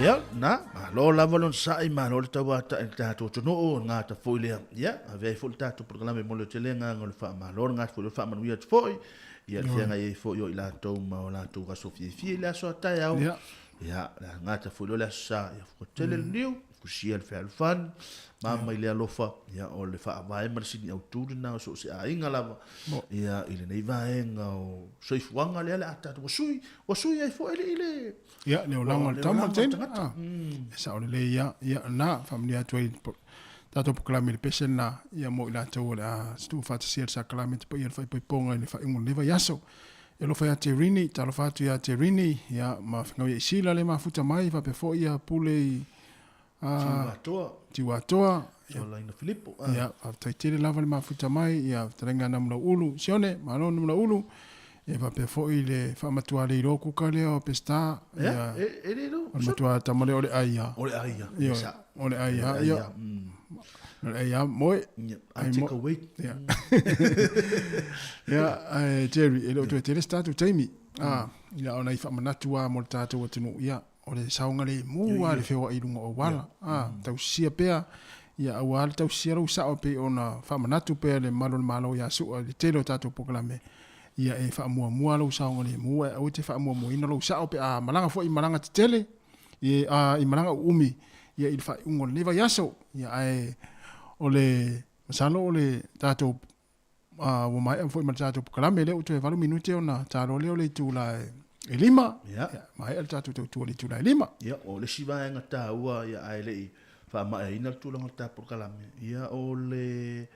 Ia, na, malo lava le onosai, malo le tauata'i i le tatou atunuu, o le gata foi lea. Ia, avea ai foi le tatou polokalame mo le tele agaga o le faamalo, le gata foi lea o le faamanuia atu foi, ia le feagai ai foi o i latou ma o latou aso fiafia i le aso a taeao. Ia. Ia, le gata foi lea o le aso sa, ia fuatele le niu, fusia le fealofani, ma mai le alofa, ia, o le faavae ma le sini autu lena o so o se aiga lava, ia, i lenei vaega o soifuaga lea o le a tatou, ua sui, ua sui ai foi le, i le, Ia, le olaga o le tama, le teine. Ah, e sao lelei ia. Ia, na, faamanuia atu ai tatou polokalame i le pese lena, ia mo i latou o le a tuufaatasia le sakalamete paia o le faaipoipoga i le faaiuga o lenei vaiaso. E alofa ia Terini, talofa atu ia Terini, ia, ma fegau ia i Sila le mafuta mai, faapea foi ia Pule i Tiuatoa. Tiuatoa. Tualaina Filipo. Ia, faafetai tele lava le mafuta mai, ia, fetalaiga Namulauulu, Sione, malo Namulauulu. Ia faapea foi le faamatua le iloa kuka lea o Peseta. Ia, e le iloa. O le matua tama lea o le ai a. O le ai a. Ia, o le ai a. Ia, o le ai a, moe. I take a wait. Ia. Ia, Jerry, e le o toe tele se tatou taimi. Ah, ia, o nai faamanatu lava mo le tatou atunuu. Ia, o le saogalemu lava le feoai i luga o auala. A, tausisia pea, ia aua le tausisia lou sao e pei ona faamanatu pea le mamalu o le Malo ia Su'a i le tele o tatou polokalame, ia e faamuamua lou saogalemu ae aua e te faamuamuaina lou sao pe a malaga foi i malaga tetele, i, a, i malaga uumi, ia i le faaiuga o lenei vaiaso. Ia ae o le masalo o le tatou ua maea foi ma le tatou polokalame lea ua toe 8 minute ona taloa lea o le itula e 5. Ia. Ia, maea le tatou tautua i le itula e 5. Ia, o le isi vaega taua, ia, ae le i faamaeaina le tulaga o le tatou polokalame, ia, o le,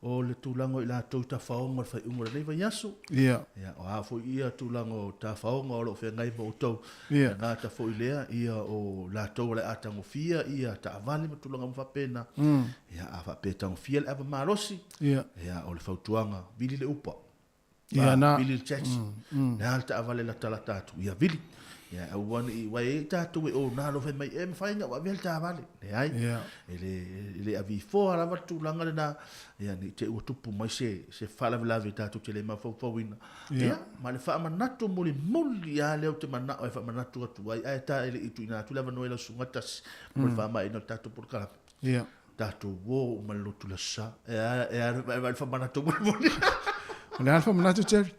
o le tulaga o i latou i tafaoga o le faaiuga o lenei vaiaso. Ia. Ia, o a foi ia tulaga o tafaoga o lo o feagai ma outou, Ia. e gata foi lea, ia, o latou o le a tagofia ia taavale ma tulaga uma faapena. Ia, a faapea e tagofia le ava malosi, Ia. Ia, o le fautuaga, vili le upa. Ia, na. Vili le taxi. Le a le taavale latalata atu, ia vili. Ia, aua ne i, aua e i ai tatou e ona alofa mai, e mafai ona ou avea le taavale. Leai. Ia. E le, e le avifoa lava le tulaga lena, ia, ne i te i ua tupu mai se, se faalavelave tatou te le mafaufauina. Ia. Ia, ma le faamanatu mulimuli lava lea ou te manao e faamanatu atu ai, ae ta e le i tuuina atu le avanoa i lau susuga tasi, mo le faamaeaina o le tatou polokalame. Ia. Tatou uo uma le lotu le aso sa. E a, e a, e a le faamanatu mulimuli. O le a le faamanatu, Jerry?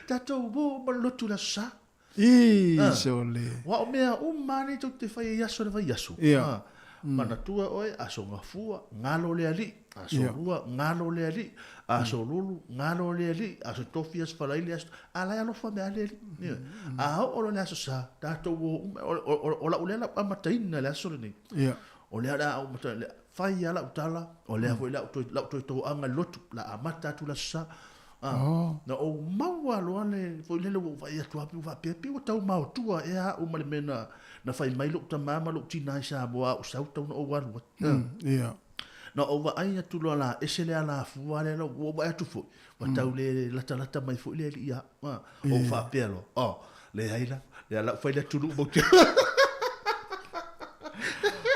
Tatou uo uma le lotu le aso sa. I, sole. Aua o mea uma lava nei tou te fai ai aso le vaiaso. Ia. Manatua oe, aso gafua, galo le alii. Aso lua, galo le alii. Aso lulu, galo le alii. Aso tofi, aso falaili, aso... A la e alofa mai lava le alii. A oo loa i le aso sa, tatou o uma, o lau lea lau amataina i le aso lenei. Ia. O lea o le a ou amata, fai lava lau tala, o lea foi lau toe, lau toe toaga i le lotu, o le a amata atu le aso sa. Oh. Na ou maua loa le, foi lele ua ou vaai atu lava, ua faapea, pei ua tau maotua ea au ma le mea na, na fai mai lou tama ma lou tina i Samoa a ou sau tau na ou alu ai. Ia. Na ou vaai atu loa la ese le alafua lea, ua ou vaai atu foi, ua tau le latalata mai foi le alii ia au. Ou faapea loa, oh, leai la, lea la ua fai le atunuu mautinoa.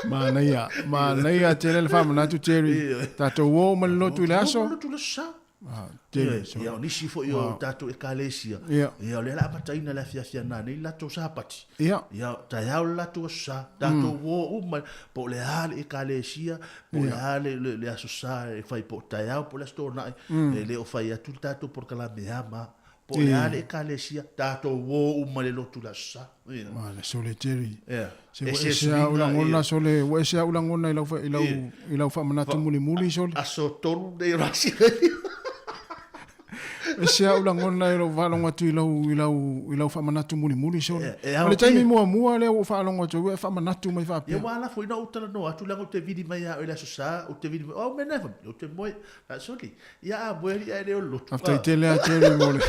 Manaia, manaia tele le faamanatu Jerry. Tatou o uma le lotu i le aso. O le lotu i le aso sa. Ah, Jerry, so. Ia, o nisi foi o tatou ekalesia. Ia. Ia, o lea la amataina le afiafi a nanei le latou sapati. Ia. Ia, taeao le latou aso sa. Tatou o uma, po o le a le ekalesia, po o le a le, le, le aso sa e fai po o taeao po o le aso toonai. E le o fai atu le tatou polokalame a ma. Po o le a le ekalesia, tatou o uma i le lotu i le aso sa. Ia. Ma le sole Jerry. Ia. Se ua ese lava ou lagona sole, ua ese lava ou lagona i lau, i lau, i lau faamanatu mulimuli sole. Aso tolu nei o le masina. Ese lava ou lagona i lou faalogo atu i lau, i lau, i lau faamanatu mulimuli sole. E O le taimi muamua lea ua ou faalogo atu ai ua e faamanatu mai faapea. Ia ua ala foi na ou talanoa atu leaga ou te vili mai ia oe i le aso sa, ou te vili mai, o mea na e fai mai, ou te moe, a sole, ia a moe alii ae le o le lotu. Faafetai tele lava Jerry mo le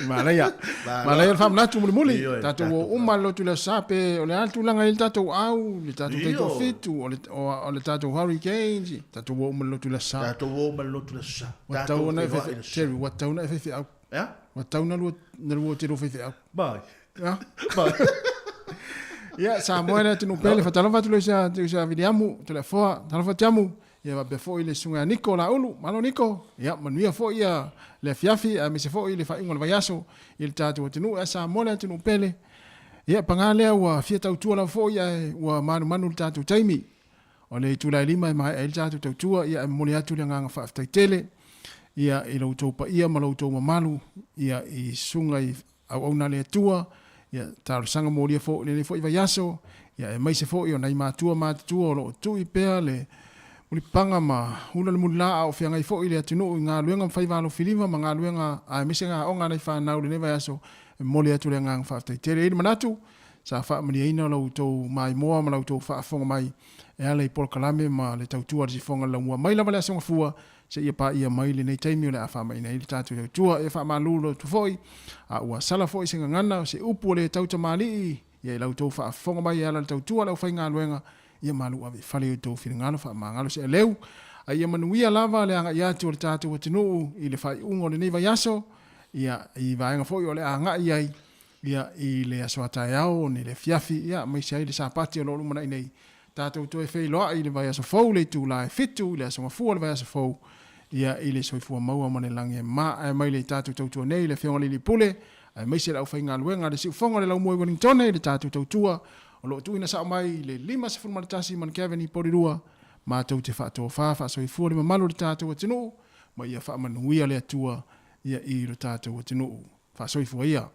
Manaia. Manaia le faamanatu mulimuli. Tatou o uma le lotu i le aso sa pe o le a le tulaga i le tatou au, le tatou taitoafitu, o le, o le tatou hurricanes, tatou o uma le lotu i le aso sa. Tatou o uma le lotu i le aso sa. Ua tau ona e faifeau. Jerry, ua tau ona e faifeau. Ea? Ua tau na lua, na lua te lua faifeau. Mai. Ea? Mai. Ia, Samoa le atunuu pele, fatalofa atu lea i sa Viliamu, Toleafoa, talofa Tiamu, Ia faapea foi le susuga ia Niko Laulu. Malo Niko. Ia manuia foi ia le afiafi aemaise foi le faaiuga o le vaiaso i le tatou atunuu. Ae Samoa le atunuu pele. Ia, pagā lea ua fia tautua lava foi ae ua manumanu i le tatou taimi. O le itula e 5 e maea ai le tatou tautua, ia, e momoli atu le agaga faafetai tele, ia, i lo outou paia ma lo outou mamalu, ia, i susuga i auauna a le Atua, ia, talosaga molia foi i lenei foi vaiaso, ia, aemaise foi o nai matua matutua o lo o tui pea le mulipapaga ma hula le mulila a o feagai foi le atunuu i galuega ma faiva alofilima ma galuega aemaise aoga a nai fanau i lenei vaiaso, e momoli atu le agaga faafetai tele. E i ai le manatu, sa faamalieina lo outou maimoa ma la outou faafofoga mai e ala i polokalame ma le tautua a le sifoga i le laumua mai lava le Aso Gafua seia paia mai lenei taimi o le a faamaina ai le tatou tautua. E faamalulu atu foi, a ua sala foi se gagana, se upu o le tautamalii ia i la outou faafofoga mai e ala i le tautua a le aufaigaluega, ia malu ave i fale i outou finagalo faamagalo se aleu, a ia manuia lava le agai atu o le tatou atunuu i le faaiuga o lenei vaiaso, ia, i vaega foi o le a agai ai, ia, i le aso a taeao, ni le afiafi, ia, aemaise ai le Sapati o lo o lumanai nei, tatou toe feiloai i le vaiaso fou i le itula e 7 i le aso Gafua o le vaiaso fou, ia, i le soifua maua ma le lagi e ma, ae mai le tatou tautua nei, le Afioga i le Alii Pule, aemaise le aufaigaluega a le Siufogo o le Laumua i Wellingtone i le tatou tautua o lo o tuuina sao mai i le 51 Mount i Porirua, matou te faatofa faasoifua le mamalu o le tatou atunuu, ma ia faamanuia le Atua ia i lo tatou atunuu. Faasoifua ia.